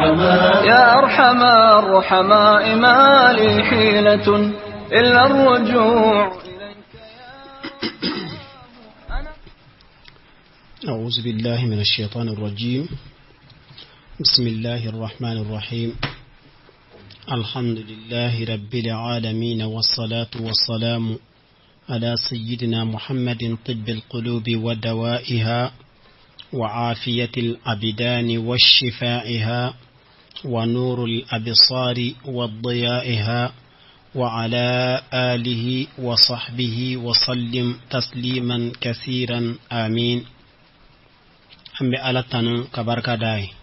الرحماء يا أرحم الرحماء ما لي حيلة إلا الرجوع إليك يا أنا. أعوذ بالله من الشيطان الرجيم. بسم الله الرحمن الرحيم. الحمد لله رب العالمين، والصلاة والسلام على سيدنا محمد طب القلوب ودوائها وعافية الأبدان وشفائها ونور الأبصار وضيائها، وعلى آله وصحبه وسلم تسليما كثيرا، آمين. An bɛ Ala tanu ka barika da ye,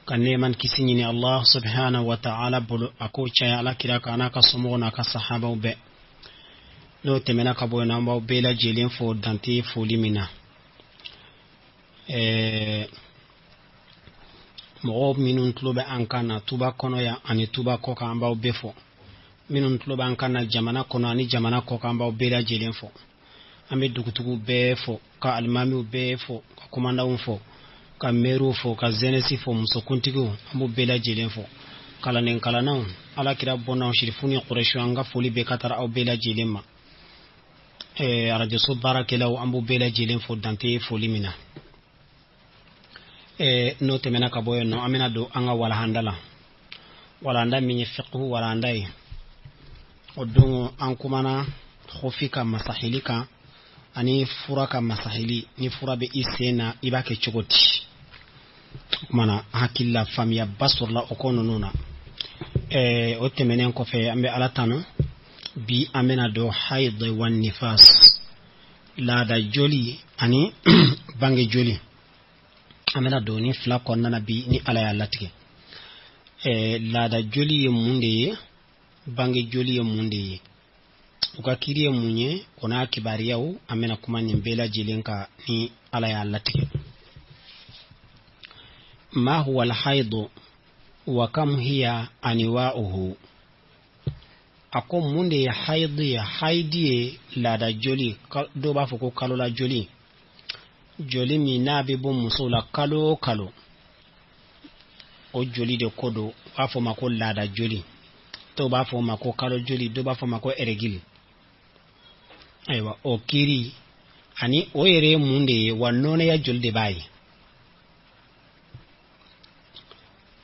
ka nɛɛma ni kisi ɲini Allah subhanahu wa ta'ala bolo, a k'o caya Ala kira kan n'a ka somɔgɔw n'a ka sahabaw bɛɛ. N'o tɛmɛna ka bɔ yen, an b'aw bɛɛ lajɛlen fo dante foli min na. Mɔgɔw minnu tulo bɛ an kan na tuba kɔnɔ yan ani tuba kɔ kan, an b'aw bɛɛ fo. Minnu tulo b'an kan na jamana kɔnɔ ani jamana kɔ kan, an b'aw bɛɛ lajɛlen fo. An bɛ dugutigiw bɛɛ fo, ka alimamiw bɛɛ fo, ka komandanw fo, ka mɛriw fo, ka zɛnɛsi fo, musokuntigiw, an b'u bɛɛ lajɛlen fo, kalanden kalannaw, Ala kira bɔnnaw, sirifu ni kɔrɔsiw, an ka foli bɛɛ ka taara aw bɛɛ lajɛlen ma. Arajoso baarakɛlaw, an b'u bɛɛ lajɛlen fo dante foli min na. N'o tɛmɛna ka bɔ yen nɔ, an bɛna don an ka walahanda la, walahanda min ye fiqhu walahanda ye. O don an kumana xofi ka masahili kan ani fura ka masahili. Ni fura bɛ i sen na, i b'a kɛ cogo di? O kumana hakili la faamuyaba sɔrɔla o ko ninnu na. O tɛmɛnen kɔfɛ, an bɛ Ala tanu. Bi an bɛna don haid wa nifas, laada joli ani bange joli. An bɛna don ni fila kɔnɔna na bi ni Ala y'a latigɛ. Laada joli ye mun de ye? Bange joli ye mun de ye? U ka kiri ye mun ye? O n'a kibariyaw, an bɛna kuma nin bɛɛ lajɛlen kan ni Ala y'a latigɛ. Ma huwa alhaidu wa kam hiya anwa'uhu? A ko mun de ye haidu ye? Haidi ye laada joli, dɔw b'a fɔ ko kalola joli, joli min n'a bɛ bɔ muso la kalo o kalo, o joli de ko don. U b'a fɔ ma ko laada joli, dɔw b'a fɔ ma ko kalo joli, dɔw b'a fɔ ma ko ɛrɛgili. Ayiwa, o kiri ani o yɛrɛ ye mun de ye wa nɔnɔya joli de b'a ye?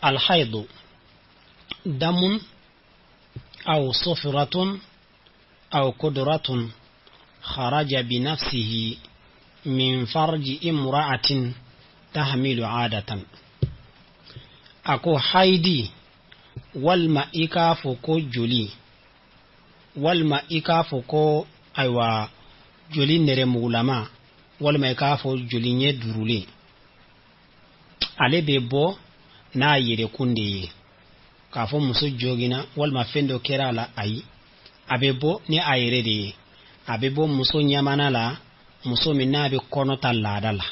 Alhaidu damun aw sufratun aw kudratun kharaja binafsihi min farji imra'atin tahmilu adatan. A ko haidi, walima i k'a fɔ ko joli, walima i k'a fɔ ko ayiwa joli nɛrɛmugulama, walima i k'a fɔ joli ɲɛ duurulen, ale bɛ bɔ n'a yɛrɛkun de ye. K'a fɔ muso joginna walima fɛn dɔ kɛra a la, ayi, a bɛ bɔ ni a yɛrɛ de ye. A bɛ bɔ muso ɲamana la, muso min n'a bɛ kɔnɔ ta laada la.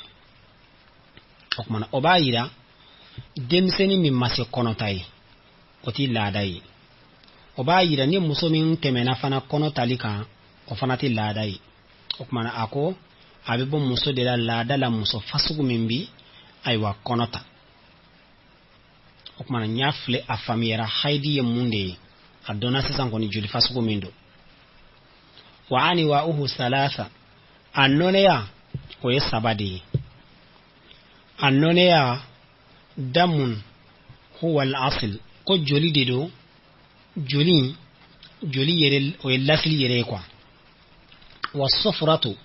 O kumana o b'a yira denmisɛnnin min ma se kɔnɔta ye, o ti laada ye. O b'a yira ni muso min tɛmɛna fana kɔnɔ tali kan, o fana tɛ laada ye. O kumana a ko a bɛ bɔ muso de la laada la, muso fasugu min bi ayiwa kɔnɔ ta. O kumana n y'a filɛ, a faamuyara haidi ye mun de ye, a dɔnna sisan kɔni joli fasugu min don. Wa ani wa uhu salasa, a nɔnɛya o ye saba de ye. A nɔnɛya damun huwa al-asl, ko joli de don, joli joli yɛrɛ o ye lasili yɛrɛ ye quoi. Wa sufratu,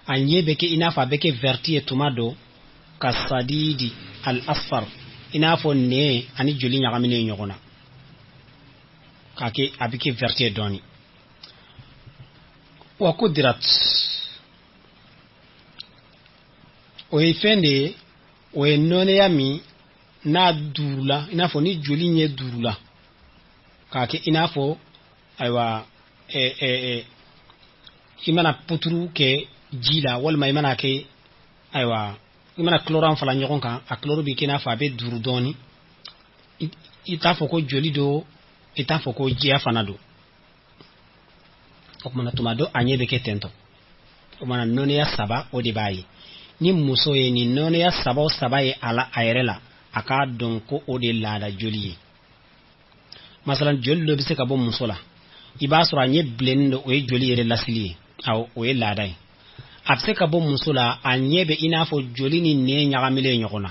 a ɲɛ bɛ kɛ i n'a fɔ a bɛ kɛ vert ye tuma dɔ, ka sadidi al-asfar, i n'a fɔ nɛn ani joli ɲagaminen ɲɔgɔn na, k'a kɛ a bɛ kɛ vert ye dɔɔni. Wa kudirat, o ye fɛn de ye, o ye nɔnɛya min n'a duurula, i n'a fɔ ni joli ɲɛ duurula k'a kɛ i n'a fɔ ayiwa i mana puturu kɛ ji la, walima i mana kɛ ayiwa i mana chlore fara ɲɔgɔn kan, a chlore bɛ kɛ i n'a fɔ a bɛ duuru dɔɔni. I t'a fɔ ko joli don, i t'a fɔ ko jiya fana don. O kumana tuma dɔ a ɲɛ bɛ kɛ tentɔ. O kumana nɔnɛya saba o de b'a ye. Ni muso ye nin nɔnɛya saba o saba ye a la a yɛrɛ la, A k'a dɔn ko o de ye laada joli ye. Masalan, joli dɔ bɛ se ka bɔ muso la, i b'a sɔrɔ a ɲɛ bilennen don, o ye joli yɛrɛ lasili ye. Awɔ, o ye laada ye. A bɛ se ka bɔ muso la, a ɲɛ bɛ i n'a fɔ joli ni nɛn ɲagamilen ɲɔgɔn na,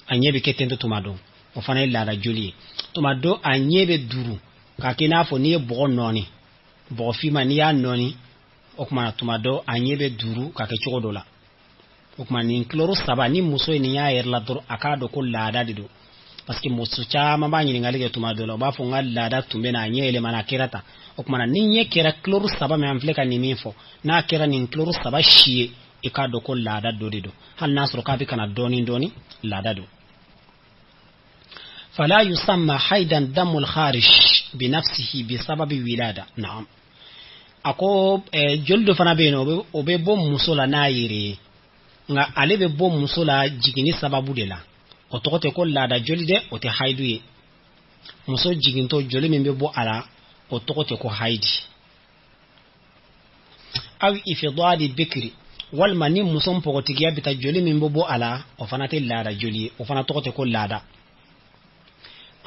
a ɲɛ bɛ kɛ tento tuma dɔ, o fana ye laada joli ye. Tuma dɔ, a ɲɛ bɛ duru k'a kɛ i n'a fɔ n'i ye bɔgɔ nɔɔni, bɔgɔ finma, n'i y'a nɔɔni. O tuma na, tuma dɔ, a ɲɛ bɛ duru ka kɛ cogo dɔ la. O tuma, nin couleur saba, ni muso ye nin y'a yɛrɛ la dɔrɔn, a k'a dɔn ko laada de don. Parce que muso caman b'a ɲininkali kɛ tuma dɔ la, u b'a fɔ: n ka laada tun bɛ na, a ɲɛ yɛlɛmana, a kɛra tan. O tuma na, ni ɲɛ kɛra couleur saba min an filɛ ka nin min fɔ, n'a kɛra nin couleur saba si ye, i k'a dɔn ko laada dɔ de don. Hali n'a sɔrɔ k'a bɛ ka na dɔɔni dɔɔni, laada don. فلا يسمى حيضا دم الخارج بنفسه بسبب ولادة. نعم, a ko joli dɔ fana bɛ yen nɔ, o bɛ bɔ muso la n'a yɛrɛ ye, nka ale bɛ bɔ muso la jiginni sababu de la. O tɔgɔ tɛ ko laada joli dɛ, o tɛ hayidu ye. Muso jigintɔ, joli min bɛ bɔ a la, o tɔgɔ tɛ ko hayidi. أو إفضال بكر, walima ni muso npogotigiya bɛ taa, joli min bɛ bɔ a la, o fana tɛ laada joli ye, o fana tɔgɔ tɛ ko laada.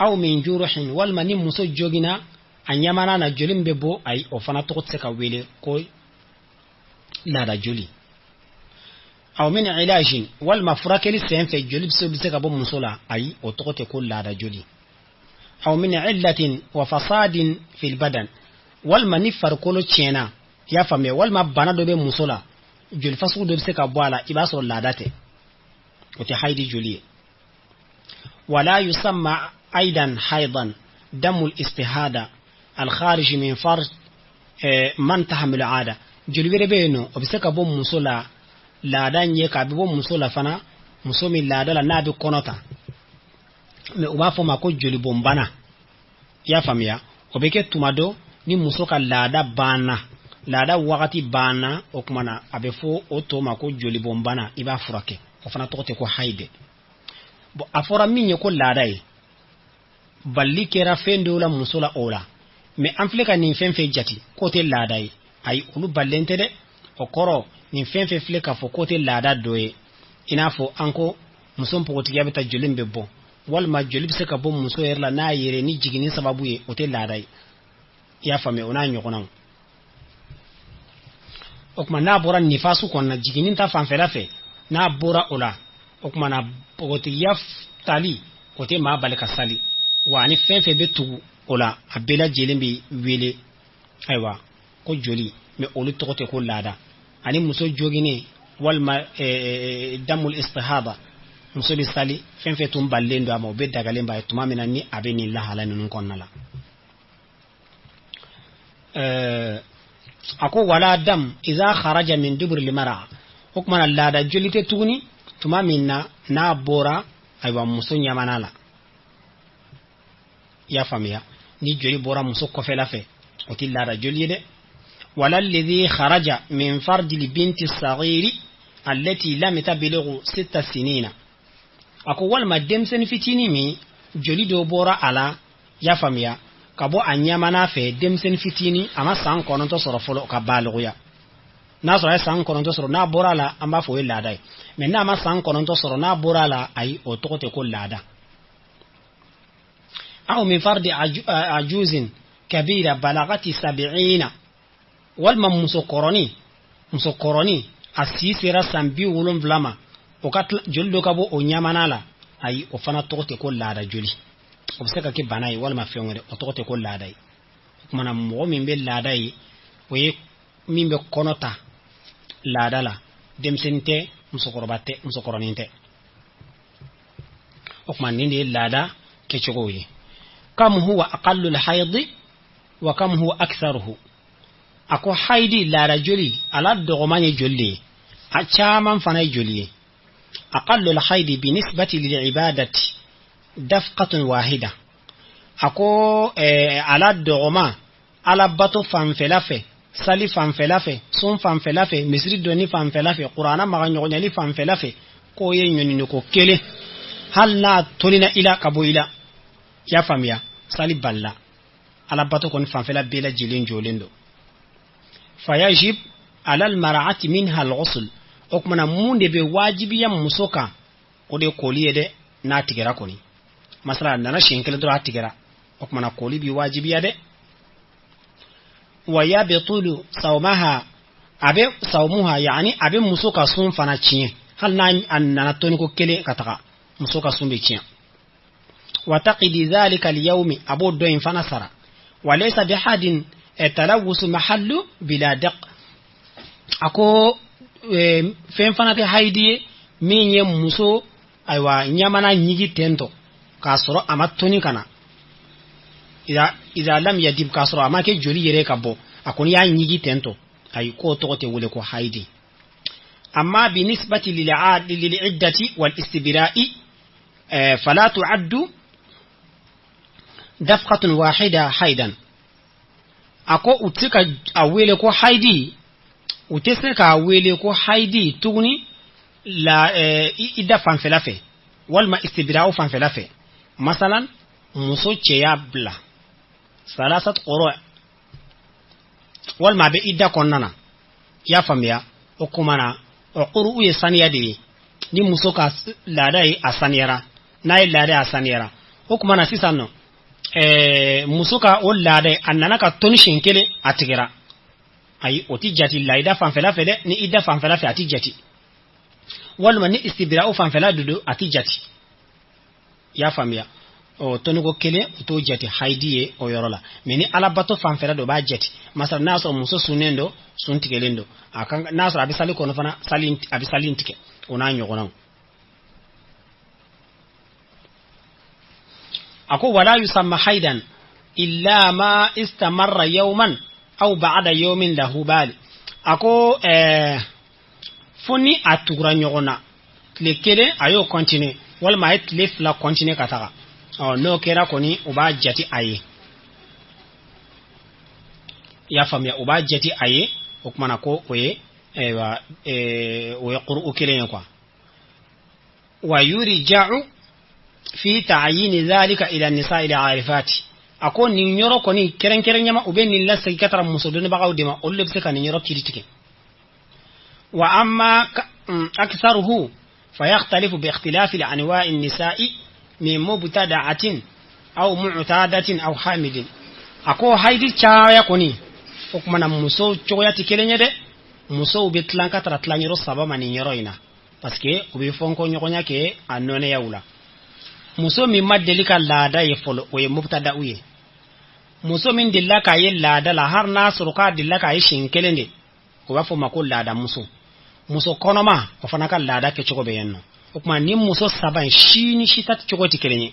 أو من جرح, walima ni muso jogina a ɲamana na, joli min bɛ bɔ, ayi, o fana tɔgɔ tɛ se ka wele ko laada joli. أو من علاج, walima furakɛli sen fɛ, joli bɛ se ka bɔ muso la, ayi, o tɔgɔ tɛ ko laada joli. أو من علة وفساد في البدن, walima ni farikolo tiɲɛna, i y'a faamuya, walima bana dɔ bɛ muso la, joli fasugu dɔ bɛ se ka bɔ a la, i b'a sɔrɔ laada tɛ, o tɛ hayidi joli ye. ولا يسمى أيضا حيضا دم الاستحاضة الخارج من فرج من تحمل عادة. Joli wɛrɛ bɛ yen nɔ, o bɛ se ka bɔ muso la laada ɲɛ kan, a bɛ bɔ muso la fana, muso min laada la n'a bɛ kɔnɔ ta, mɛ u b'a fɔ o ma ko jolibɔnbana, i y'a faamuya. O bɛ kɛ tuma dɔ ni muso ka laada banna, laada wagati banna. O tuma na, a bɛ fɔ o tɔ ma ko jolibɔnbana, i b'a furakɛ. O fana tɔgɔ tɛ ko hayidɛ. Bon, a fɔra min ye ko laada ye, balili kɛra fɛn dɔw la muso la o la. Mɛ an filɛ ka nin fɛn fɛn jate k'o tɛ laada ye, ayi, olu balilen tɛ dɛ. O kɔrɔ, nin fɛn fɛn filɛ k'a fɔ k'o tɛ laada dɔ ye, i n'a fɔ an ko muso npogotigiya bɛ taa, joli min bɛ bɔ, walima joli bɛ se ka bɔ muso yɛrɛ la n'a yɛrɛ ni jiginni sababu ye, o tɛ laada ye, i y'a faamuya, o n'a ɲɔgɔnnaw. O tuma, n'a bɔra nifasu kɔnɔ na, jiginni ta fanfɛla fɛ, n'a bɔra o la, o tuma na, npogotigiya tali, o tɛ maa bali ka sali wa. Ani fɛn fɛn bɛ tugu o la, a bɛɛ lajɛlen bɛ wele, ayiwa, ko joli, mɛ olu tɔgɔ tɛ ko laada. Ani muso joginen, walima دم الاستحاضة, muso bɛ sali. Fɛn fɛn tun balilen don a ma, o bɛ dagalen b'a ye tuma min na ni a bɛ nin lahala ninnu kɔnɔna la. A ko ولا دم إذا خرج من دبر المرأة. O tuma na, laada joli tɛ tuguni tuma min na n'a bɔra, ayiwa, muso ɲamana la, i y'a faamuya. Ni joli bɔra muso kɔfɛla fɛ, o tɛ laada joli ye dɛ. ولا الذي خرج من فرج البنت الصغير التي لم تبلغ 6 سنين. A ko walima denmisɛnnin fitinin min joli dɔ bɔra a la, y'a faamuya, ka bɔ a ɲamana fɛ, denmisɛnnin fitinin, a ma san 9 sɔrɔ fɔlɔ ka balikuya. N'a sɔrɔ a ye san 9 sɔrɔ, n'a bɔra a la, an b'a fɔ o ye laada ye. Mɛ n'a ma san 9 sɔrɔ, n'a bɔra a la, ayi, o tɔgɔ tɛ ko laada. أو من فرج عجوز كبيرة بلغت 70, walima musokɔrɔni, musokɔrɔni a si sera san 70 ma, o ka joli dɔ ka bɔ o ɲamana la, ayi, o fana tɔgɔ tɛ ko laada joli. O bɛ se ka kɛ bana ye walima fɛn wɛrɛ, o tɔgɔ tɛ ko laada ye. O kumana, mɔgɔ min bɛ laada ye, o ye min bɛ kɔnɔ ta laada la, denmisɛnnin tɛ, musokɔrɔba tɛ, musokɔrɔnin tɛ. O tuma, nin de ye laada kɛcogo ye. كم هو أقل الحيض وكم هو أكثره؟ A ko hayidi, laada joli, ala dɔgɔman ye joli de ye? A caman fana ye joli ye? أقل الحيض بالنسبة للعبادة دفقة واحدة. A ko ala dɔgɔman ala bato fanfɛla fɛ, sali fanfɛla fɛ, sun fanfɛla fɛ, misiri donni fanfɛla fɛ, kurana maga ɲɔgɔnyali fanfɛla fɛ, k'o ye ɲɔniniko kelen. Hali n'a tolina i la ka bɔ i la, i y'a faamuya, sali balila, ala bato kɔni fanfɛla bɛɛ lajɛlen jɔlen don. فيجب على المرأة منها الغسل. O kumana, mun de bɛ wajibiya muso kan? O de ye koli ye dɛ. N'a tigɛra kɔni, masala a nana siɲɛ kelen dɔrɔn a tigɛra, o tuma na koli bi wajibiya dɛ. Wa yabtulu sawmaha, a bɛ sawmuha, yaani a bɛ muso ka sun fana tiɲɛ. Hali n'a a nana tɔniko kelen ka taga, muso ka sun bɛ tiɲɛ. Wa taqdi dhalika al-yawmi, a b'o dɔ in fana sara. Wa laysa bihadin talawusu mahallu bila daq, a ko fɛn fana tɛ hayidi ye min ye muso ayiwa ɲamana ɲigi tentɔ k'a sɔrɔ a ma toni ka na, idha lam yadib, k'a sɔrɔ a ma kɛ joli yɛrɛ ka bɔ, a kɔni y'a ɲigi tentɔ, ayi, k'o tɔgɔ tɛ wele ko hayidi. Amma bi nisbati lil'iddati wal istibra'i fala tu'addu dafqatun wahida haidan, a ko u tɛ se ka a wele ko hayidi, u tɛ se k'a wele ko hayidi tuguni la idda fanfɛla fɛ walima istibra'u fanfɛla fɛ. Masalan muso cɛ y'a bila salasat quru walima a bɛ idda kɔnɔna na, i y'a faamuya? O kuma na, o quru ye saniya de ye. Ni muso ka laada ye a saniyara, n'a ye laada ye a saniyara, o kuma na sisan nɔ muso ka o laada a nana ka toni siɲɛ kelen a tigɛra, ayi, o ti jati laida fanfɛla fɛ dɛ. Ni idda fanfɛla fɛ a ti jati, walima ni istibra'u fanfɛla de don, a ti jati, i y'a faamuya? O tɔniko kelen o t'o jate hayidi ye o yɔrɔ la. Mɛ ni alabato fanfɛla dɔ b'a jate, masala n'a sɔrɔ muso sunnen don, sun tigɛlen don, a kan n'a sɔrɔ a bɛ sali kɔnɔ fana, sali a bɛ sali tigɛ, o n'a ɲɔgɔnnaw. A ko wala yusamma haidan illa ma istamarra yawman aw ba'da yawmin lahu bali, a ko fo ni a tugura ɲɔgɔn na tile kelen a y'o continuer, walima a ye tile fila continuer ka taga, ɔ n'o kɛra kɔni u b'a jate a ye, i y'a faamuya? U b'a jate a ye. O kumana ko o ye ayiwa o ye qur'u kelen ye quoi. Wa yurija'u fi ta'yini dhalika ila nisa'i al-arifati, a ko nin yɔrɔ kɔni kɛrɛnkɛrɛnyama u bɛ nin lasegin ka taara muso dɔnnibagaw de ma, olu de bɛ se ka nin yɔrɔ kiri tigɛ. Wa amma aktharuhu fayakhtalifu bi ikhtilafi anwa'i an-nisa'i min mubtada'atin aw mu'tadatin aw hamidin, a ko hayidi caya kɔni, o kumana muso cogoya tɛ kelen ye dɛ. Musow bɛ tilan ka taara tilan yɔrɔ saba ma nin yɔrɔ in na, parce que u bɛ fɔnkɔ ɲɔgɔnya kɛ a nɔnɛyaw la. Muso min ma deli ka laada ye fɔlɔ, o ye mubtada'u ye. Muso min delila k'a ye laada la, hali n'a sɔrɔ k'a delila k'a ye siɲɛ kelen de, o b'a fɔ o ma ko laada muso. Muso kɔnɔma, o fana ka laada kɛcogo bɛ yen nɔ. O tuma ni muso saba in si ni si ta cogo tɛ kelen ye.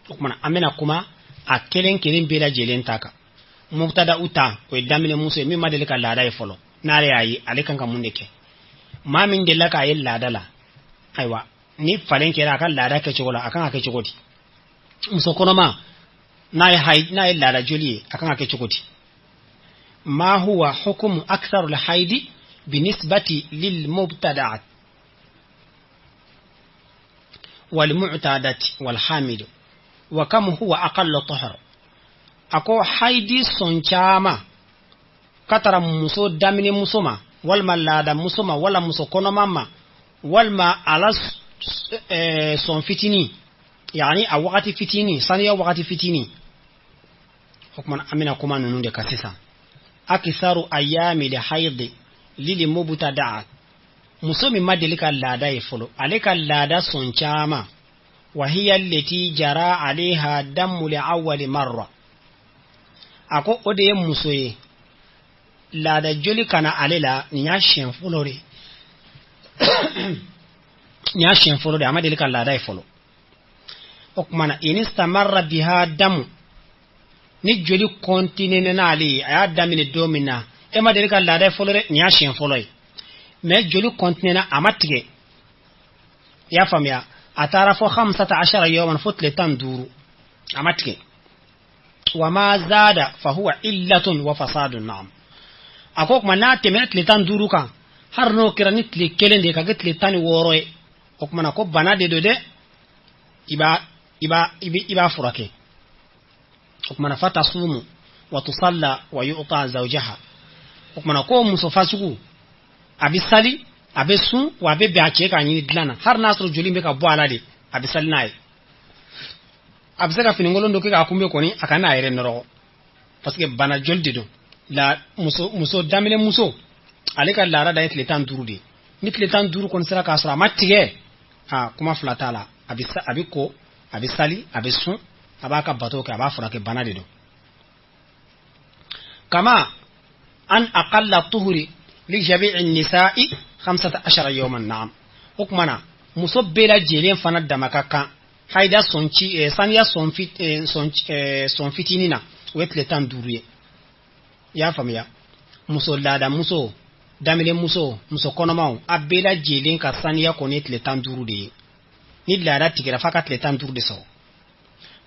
O tuma an bɛna kuma a kelen kelen bɛɛ lajɛlen ta kan. Mubtada'u ta, o ye daminɛ muso ye min ma deli ka laada ye fɔlɔ, n'ale y'a ye ale kan ka mun de kɛ? Maa min delila k'a ye laada la, ayiwa, ni falen kɛra a ka laada kɛcogo la, a kan ka kɛ cogo di? Muso kɔnɔma, n'a ye n'a ye laada joli ye, a kan ka kɛ cogo di? Ma huwa hukumu aktharu al-haidi binisbati lil mubtada'at wal mu'tadati wal hamid wa kam huwa aqallu tahar, a ko haidi sɔn caman ka tara muso daminɛ muso ma, walima laada muso ma, wala muso kɔnɔma ma, walima a la sɔn fitinin, yaani a wagati fitinin, saniya wagati fitinin. O kuma an bɛna kuma ninnu de kan sisan. Akisaru ayami li haidi lili mubtada'a, muso min ma deli ka laada ye fɔlɔ, ale ka laada sɔn caman, wa hiya allati jara alaiha damu li awwali marra, a ko o de ye muso ye laada joli kana ale la, nin y'a siɲɛ fɔlɔ de, nin y'a siɲɛ fɔlɔ de, a ma deli ka laada ye fɔlɔ. O kuma na in istamarra biha damu, ni joli kɔntinɛ n'ale ye, a y'a daminɛ don min na, e ma deli ka laada ye fɔlɔ dɛ, nin y'a siɲɛ fɔlɔ ye, mɛ joli kɔntinɛ a ma tigɛ, i y'a faamuya? A taara fo 15 yawman, fo tile 15, a ma tigɛ. Wa ma zada fa huwa illatun wa fasadun. Na'am, a ko kuma n'a tɛmɛna tile 15 kan, hali n'o kɛra ni tile kelen de ye ka kɛ tile 16 ye, o kuma na ko bana de don dɛ, i b'a furakɛ. O kuma na fatasumu wa tusalla wa yu'ta zawjaha, o kuma na ko muso fasugu a bɛ sali, A bɛ sun, wa a bɛ bɛn a cɛ k'a ɲini dilan na, hali n'a sɔrɔ joli bɛ ka bɔ a la de, a bɛ sali n'a ye. A bɛ se ka finikolon dɔ kɛ k'a kunbɛ kɔni, a kana a yɛrɛ nɔrɔgɔ, parce que bana joli de don. La muso daminɛ muso, ale ka laada da ye tile 15 de ye. Ni tile 15 kɔni sera k'a sɔrɔ a ma tigɛ, a kuma fila t'a la, a bɛ ko, a bɛ sali, a bɛ sun, a b'a ka bato kɛ, a b'a furakɛ, bana de don. Kama an aqalla tuhuri li jami'i nisa'i 15 yawman. Na'am, o kuma na muso bɛɛ lajɛlen fana dama ka kan hayida sɔnci saniya sɔn fitinin na, o ye tile 15 ye. I y'a faamuya? Muso laada muso, daminɛ muso, muso kɔnɔmaw, a bɛɛ lajɛlen ka saniya kɔni ye tile 15 de ye. Ni laada tigɛra, f'a ka tile 15 de sɔrɔ.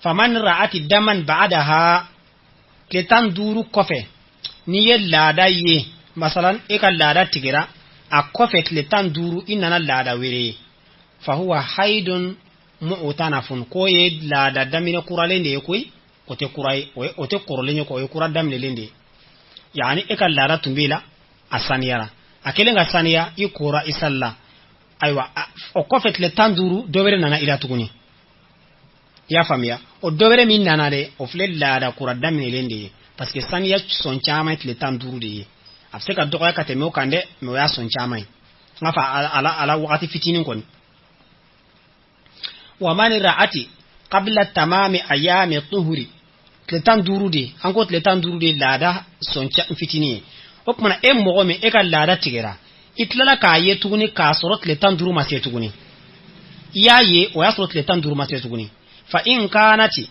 Faman ra'ati daman ba'daha, tile 15 kɔfɛ n'i ye laada ye, masalan e ka laada tigɛra, a kɔfɛ tile 15 i nana laada wɛrɛ ye, fahuwa haidun mu'tanafun, k'o ye laada daminɛ kuralen de ye koyi, o tɛ kura ye, o tɛ kɔrɔlen ye, o ye kura daminɛlen de ye. Yani e ka laada tun b'i la, a saniyara, a kɛlen ka saniya, i kora, i salila, ayiwa, o kɔfɛ tile 15 dɔ wɛrɛ nana i la tuguni. I y'a faamuya? O dɔ wɛrɛ min nana dɛ, o filɛ laada kura daminɛlen de ye, parce que saniya sɔn caman ye tile 15 de ye. A bɛ se ka dɔgɔya ka tɛmɛ o kan dɛ, mais o y'a sɔn caman ye, n k'a fɔ a la wagati fitinin kɔni. Wa man ra'ati qabla tamami ayami tuhuri, tile 15 de, an ko tile 15 de laada sɔn fitinin ye. O kumana e mɔgɔ min e ka laada tigɛra, i tilala k'a ye tuguni k'a sɔrɔ tile 15 ma se tuguni, i y'a ye o y'a sɔrɔ tile 15 ma se tuguni, fa in kanati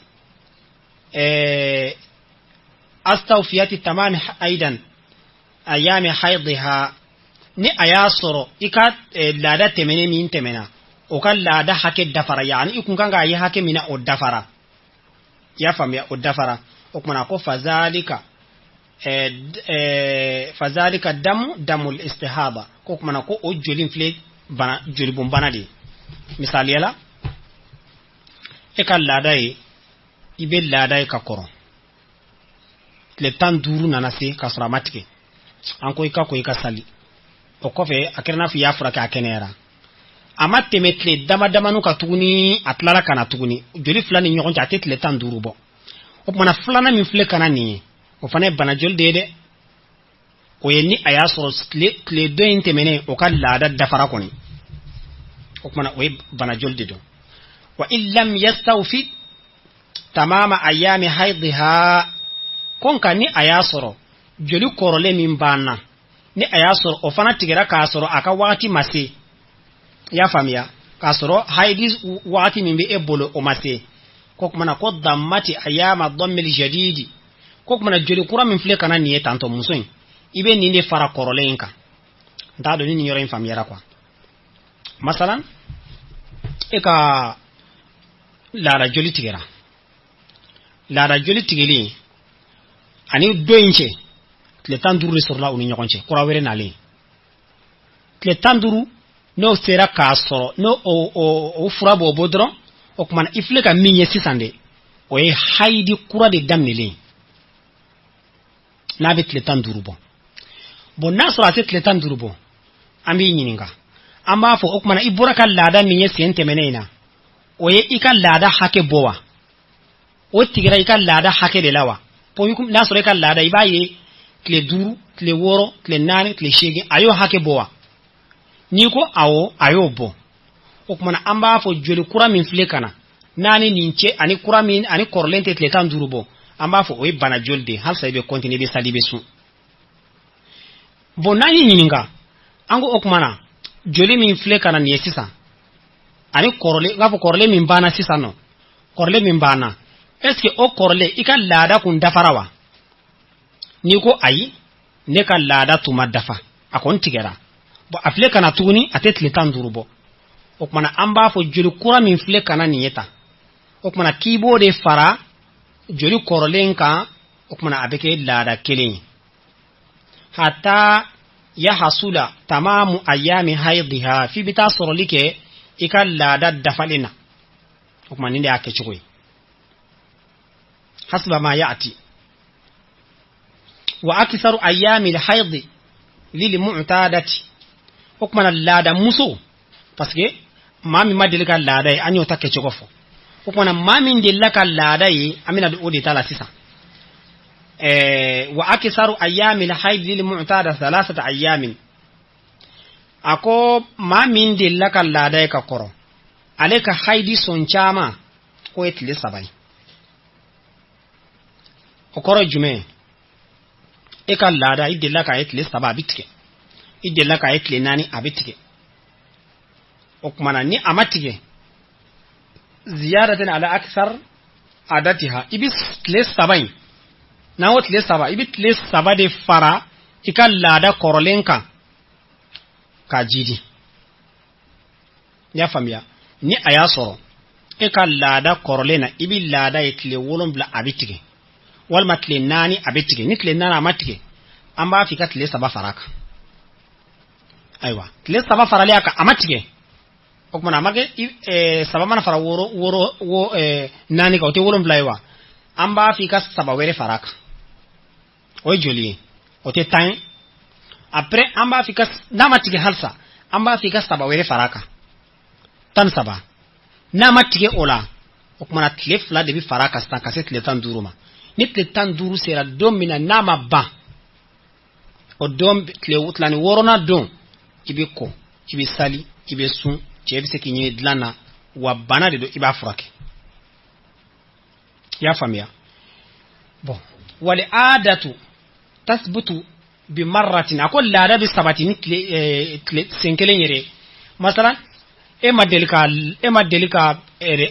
astawfiyati tamami aidan ayami haidha, ni a y'a sɔrɔ i ka laada tɛmɛnen min tɛmɛna, o ka laada hakɛ dafara, yani i kun kan k'a ye hakɛ min na, o dafara. I y'a faamuya? O dafara. O kumana ko fazalika damu damul istihaba, ko kumana ko o joli filɛ bana, jolibɔn bana de ye. Misaliya la, e ka laada ye, i bɛ laada ye ka kɔrɔ, tile 15 nana se k'a sɔrɔ a ma tigɛ, an ko i ka ko, i ka sali. O kɔfɛ a kɛra n'a fɔ i y'a furakɛ, a kɛnɛyara, a ma tɛmɛ tile dama damani ka tuguni, a tilala ka na tuguni, joli fila ni ɲɔgɔn cɛ a tɛ tile 15 bɔ. O kumana filanan min filɛ ka na nin ye, o fana ye bana joli de ye dɛ. O ye ni a y'a sɔrɔ tile dɔ in tɛmɛnen, o ka laada dafara kɔni, o kumana o ye bana joli de don. Wa in lam yastawfi tamama ayami haidha, ko nka ni a y'a sɔrɔ joli kɔrɔlen min banna, ni a y'a sɔrɔ o fana tigɛra k'a sɔrɔ a ka wagati ma se, i y'a faamuya, k'a sɔrɔ haidi wagati min bɛ e bolo o ma se, ko kumana ko dammati ayama dammil jadidi, ko kumana joli kura min filɛ ka na nin ye tantɔ, muso in, i bɛ nin de fara kɔrɔlen in kan. N t'a dɔn ni nin yɔrɔ in faamuyara quoi. Masalan e ka laada joli tigɛra, laada joli tigɛlen ani dɔ in cɛ tile 15 de sɔrɔla u ni ɲɔgɔn cɛ, kura wɛrɛ nalen tile 15 n'o sera k'a sɔrɔ, n'o o fura b'o bɔ dɔrɔn, o kumana i filɛ ka min ye sisan de, o ye hayidi kura de daminɛlen n'a bɛ tile 15 bɔ. Bon, n'a sɔrɔ a tɛ tile 15 bɔ, an b'i ɲininka, an b'a fɔ o kumana i bɔra ka laada min ye sen tɛmɛnen in na, o ye i ka laada hakɛ bɔ wa? O tigɛra i ka laada hakɛ de la wa? N'a sɔrɔ i ka laada i b'a ye tile 5, tile 6, tile 4, tile 8, a y'o hakɛ bɔ wa? N'i ko awɔ, a y'o bɔ, o kumana an b'a fɔ joli kura min filɛ ka na n'a ni nin cɛ ani kura min ani kɔrɔlen tɛ tile 15 bɔ, an b'a fɔ o ye bana joli de ye. Halisa i bɛ continuer, i bɛ sali, i bɛ sun. Bon, n'an y'i ɲininka, an ko o kumana joli min filɛ ka na nin ye sisan ani kɔrɔlen, n k'a fɔ kɔrɔlen min banna sisan nɔ, kɔrɔlen min banna, est ce que o kɔrɔlen i ka laada kun dafara wa? N'i ko ayi, ne ka laada tun ma dafa, a kɔni tigɛra, bon, a filɛ ka na tuguni, a tɛ tile 15 bɔ, o kumana an b'a fɔ joli kura min filɛ ka na nin ye tan, o kumana k'i b'o de fara joli kɔrɔlen kan, o kumana a bɛ kɛ laada kelen ye, hatta yahasula tamamu ayami haidiha, f'i bɛ taa sɔrɔli kɛ i ka laada dafalen na. O kuma nin de y'a kɛcogo ye, hasba ma ya'ti. Wa aksaru ayami alhaidi lil mu'tadati, O tuma na laada muso, parce que maa min ma deli ka laada ye, an y'o ta kɛcogo fɔ. O tuma na maa min delila ka laada ye, an bɛna don o de ta la sisan. Wa akisaru ayyamil haidi lil mu'tada thalathata ayyamin. A ko maa min delila ka laada ye ka kɔrɔ, ale ka haidi sɔn caman k'o ye tile 3 ye. O kɔrɔ ye jumɛn ye? E ka laada, i delila k'a ye tile 3, a bɛ tigɛ. I delila k'a ye tile 4, a bɛ tigɛ. O tuma na ni a ma tigɛ, ziyadatan ala aksar adatiha, i bɛ tile 3 in, n'an ko tile 3, i bɛ tile 3 de fara i ka laada kɔrɔlen kan k'a jidi. I y'a faamuya? Ni a y'a sɔrɔ e ka laada kɔrɔlen na, i bɛ laada ye tile 7 a bɛ tigɛ, walima tile 4 a bɛ tigɛ. Ni tile 4 a ma tigɛ, an b'a fɔ i ka tile 3 fara a kan. Ayiwa, tile 3 faralen a kan, a ma tigɛ, o tuma na a ma kɛ 3 mana fara 6 4 kan, o tɛ 7 ye wa? An b'a fɔ i ka 3 wɛrɛ fara a kan, o ye joli ye? O tɛ 10 ye. Après an b'a fɔ i ka, n'a ma tigɛ halisa, an b'a fɔ i ka 3 wɛrɛ fara a kan, 13. N'a ma tigɛ o la, o tuma na tile 2 de bɛ fara a kan sisan ka se tile 15 ma. Ni tile 15 sera don min na, n'a ma ban, o don tile 16nan don, i bɛ ko, i bɛ sali, i bɛ sun, cɛ bɛ se k'i ɲini dilan na, wa bana de don, i b'a furakɛ. I y'a faamuya? Bon, wal aadatu tasbutu bi marratin. A ko laada bɛ sabati ni tile sen kelen yɛrɛ. Masalan, e ma deli ka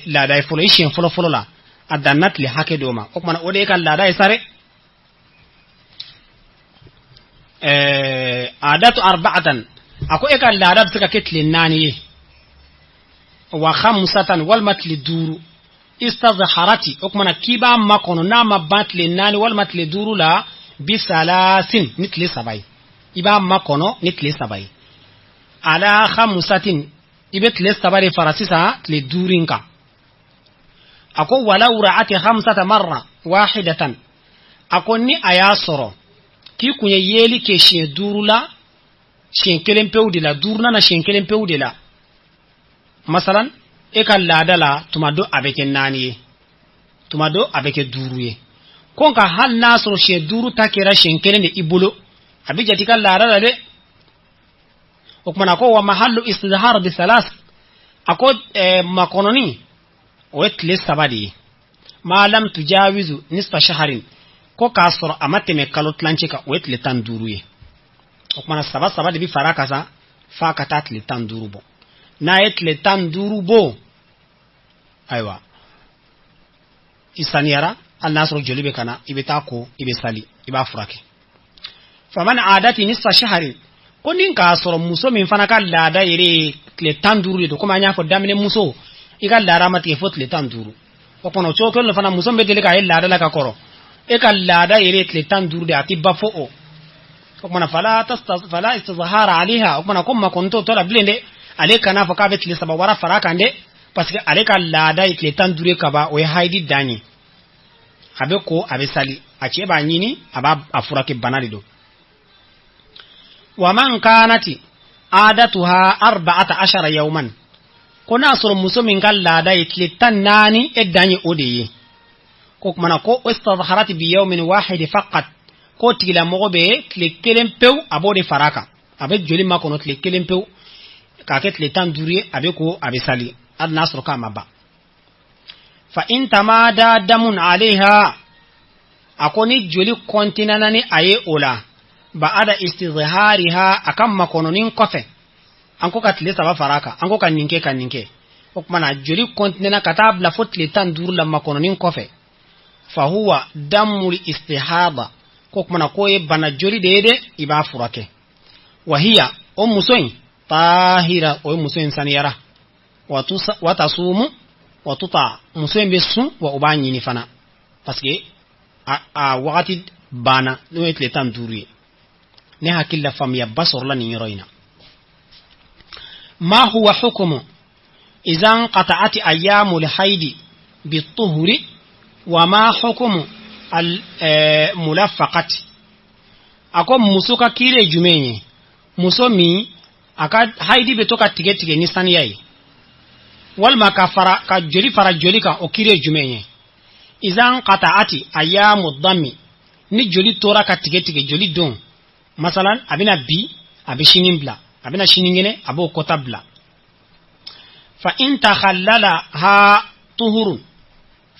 laada ye fɔlɔ, i siɲɛ fɔlɔ fɔlɔ la, a danna tile hakɛ dɔ ma, o tuma na o de ye ka laada ye sa dɛ. Aadatu arba'atan, a ko e ka laada bɛ se ka kɛ tile 4 ye, wa khamsatan, walima tile 5. Istazharati, o tuma na k'i b'a makɔnɔ, n'a ma ban tile 4 walima tile 5 la, bi salasin, ni tile 3 ye, i b'a makɔnɔ ni tile 3 ye. Ala khamsatin, i bɛ tile 3 de fara sisan tile 5 in kan. A ko walaw ra'ati khamsata marra wahidatan, a ko ni a y'a sɔrɔ k'i kun ye yeli kɛ siɲɛ 5 la, siɲɛ 1 pewu de la, 5nan na siɲɛ 1 pewu de la. Masalan, e ka laada la, tuma dɔ a bɛ kɛ 4 ye, tuma dɔ a bɛ kɛ 5 ye. Ko nka hali n'a sɔrɔ siɲɛ 5 ta kɛra siɲɛ 1 de i bolo, a bɛ jate i ka laada la dɛ. O tuma na ko wa mahallu istizhar bi salas, a ko makɔnɔni o ye tile 3 de ye. Ma lam tujawizu nisfa shahrin, ko k'a sɔrɔ a ma tɛmɛ kalo tilancɛ kan, o ye tile 15 ye. O tuma na 3 3 de bɛ fara a kan sa f'a ka taa tile 15 bɔ. N'a ye tile 15 bɔ, ayiwa, i saniyara, hali n'a sɔrɔ joli bɛ ka na, i bɛ taa ko, i bɛ sali, i b'a furakɛ. Faman aadati nisfa shahrin, ko ni k'a sɔrɔ muso min fana ka laada yɛrɛ ye tile 15 de don, komi an y'a fɔ daminɛ muso, i ka laada ma tigɛ fo tile 15. O kɔnɔ o cogo kelen fana, muso min bɛ deli k'a ye laada la ka kɔrɔ, e ka laada yɛrɛ ye tile 15 de, a tɛ ba fo o. O kumana fala istizhara alaiha, o kumana ko makɔnɔ t'o tɔ la bilen dɛ, ale kana fɔ k'a bɛ tile 3 wara fara kan dɛ, parce que ale ka laada ye tile 15 ye kaban, o ye hayidi dan ye. A bɛ ko, a bɛ sali, a cɛ b'a ɲini, a b'a a furakɛ, bana de don. Wa man kanati aadatuha 14 yawman, ko n'a sɔrɔ muso min ka laada ye tile 14 e dan ye o de ye, ko kumana ko istazharati bi yawmin wahid faqat, ko tigilamɔgɔ bɛ tile 1 pewu a b'o de fara a kan, a bɛ joli makɔnɔ tile 1 pewu k'a kɛ tile 15 ye, a bɛ ko, a bɛ sali, hali n'a sɔrɔ k'a ma ban. Fa in tamada damun alayha, a ko ni joli kɔntinana ni a ye o la, ba'ada istizhariha, a ka makɔnɔni kɔfɛ, an ko ka tile 3 fara a kan, an ko ka nin kɛ ka nin kɛ, o tuma na joli kɔntinana ka taa bila fo tile 15 la makɔnɔni kɔfɛ, fa huwa damul istihada, ko tuma na k'o ye bana joli de ye dɛ, i b'a furakɛ. Wa hiya, o muso in tahira, o ye muso in saniyara, wa tasumu wa tuta, muso in bɛ sun wa o b'a ɲini fana, parce que a wagati banna, n'o ye tile 15 ye. Ne hakili la faamuyaba sɔrɔla nin yɔrɔ in na. Ma huwa hukumu iza nqata'at ayyamul haidi bituhuri wa ma hukumu al mulafaqati. A ko muso ka kiiri ye jumɛn ye? Muso min A ka hayidi bɛ to ka tigɛ tigɛ ni saniya ye, walima ka fara ka joli fara joli kan, o kiri ye jumɛn ye? Iza nqata'ati ayamu dami, ni joli tora ka tigɛ tigɛ joli don, masalan a bɛna bi, a bɛ sini bila, a bɛna sinikɛnɛ, a b'o kɔta bila. Fa in takhallala ha tuhurun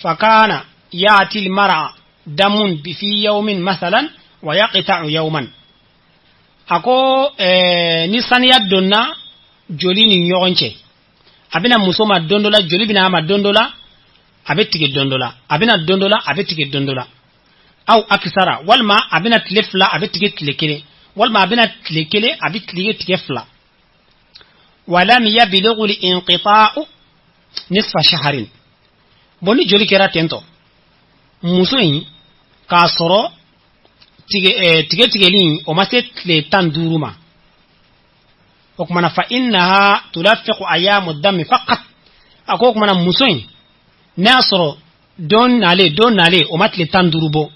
fa kana ya'ti al-mar'a damun bi fi yawmin masalan wa yaqta'u yawman. A ko ni saniya donna joli ni ɲɔgɔn cɛ, a bɛna muso ma don dɔ la, joli bɛna a ma don dɔ la, a bɛ tigɛ don dɔ la, a bɛna don dɔ la, a bɛ tigɛ don dɔ la, aw akisara, walima a bɛna tile 2, a bɛ tigɛ tile 1, walima a bɛna tile 1, a bɛ tigɛ 2. Walam yablughu al-inqita'u nisfa shahrin. Bon, ni joli kɛra ten tɔ, muso in k'a sɔrɔ tigɛ tigɛli o ma se tile 15 ma, o kumana fa innaha tulafiqu ayamu dami faqat. A ko o kumana muso in n'a y'a sɔrɔ don nalen o ma tile 15 bɔ,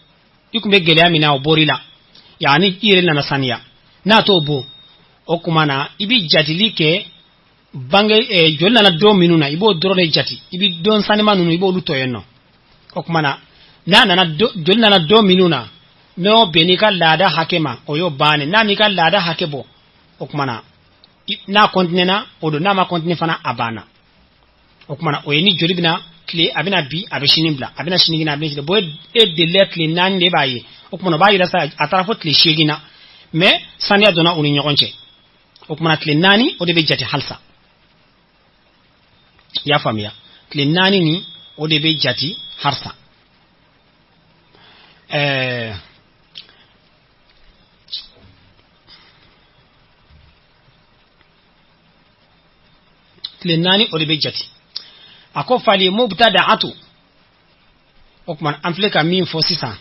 i tun bɛ gɛlɛya min na o bɔr'i la, yaani i yɛrɛ nana saniya, n'a t'o bɔ, o kumana i bɛ jatili kɛ bange joli nana don minnu na, i b'o dɔrɔn de jati, i bɛ don sanima ninnu i b'olu tɔ yen nɔ. O kumana n'a nana joli nana don minnu na, n'o bɛnn'i ka laada hakɛ ma, o y'o bannen. N'a m'i ka laada hakɛ bɔ, o kumana n'a kɔntinɛna o don, n'a ma kɔntine fana a banna. O kumana o ye ni joli bɛna tile, a bɛna bi, a bɛ sini bila, a bɛna sinikɛnɛ, a bɛna sini bɔn, e delila tile 4 de b'a ye, o kumana o b'a yira sa a taara fo tile 8 na, mais saniya donna u ni ɲɔgɔn cɛ. O kumana tile 4 o de bɛ jate halisa, i y'a faamuya? Tile 4 ni o de bɛ jate halisa. Tile 4 o de bɛ jate. A ko fali mubtada'atu, o tuma an filɛ ka min fɔ sisan,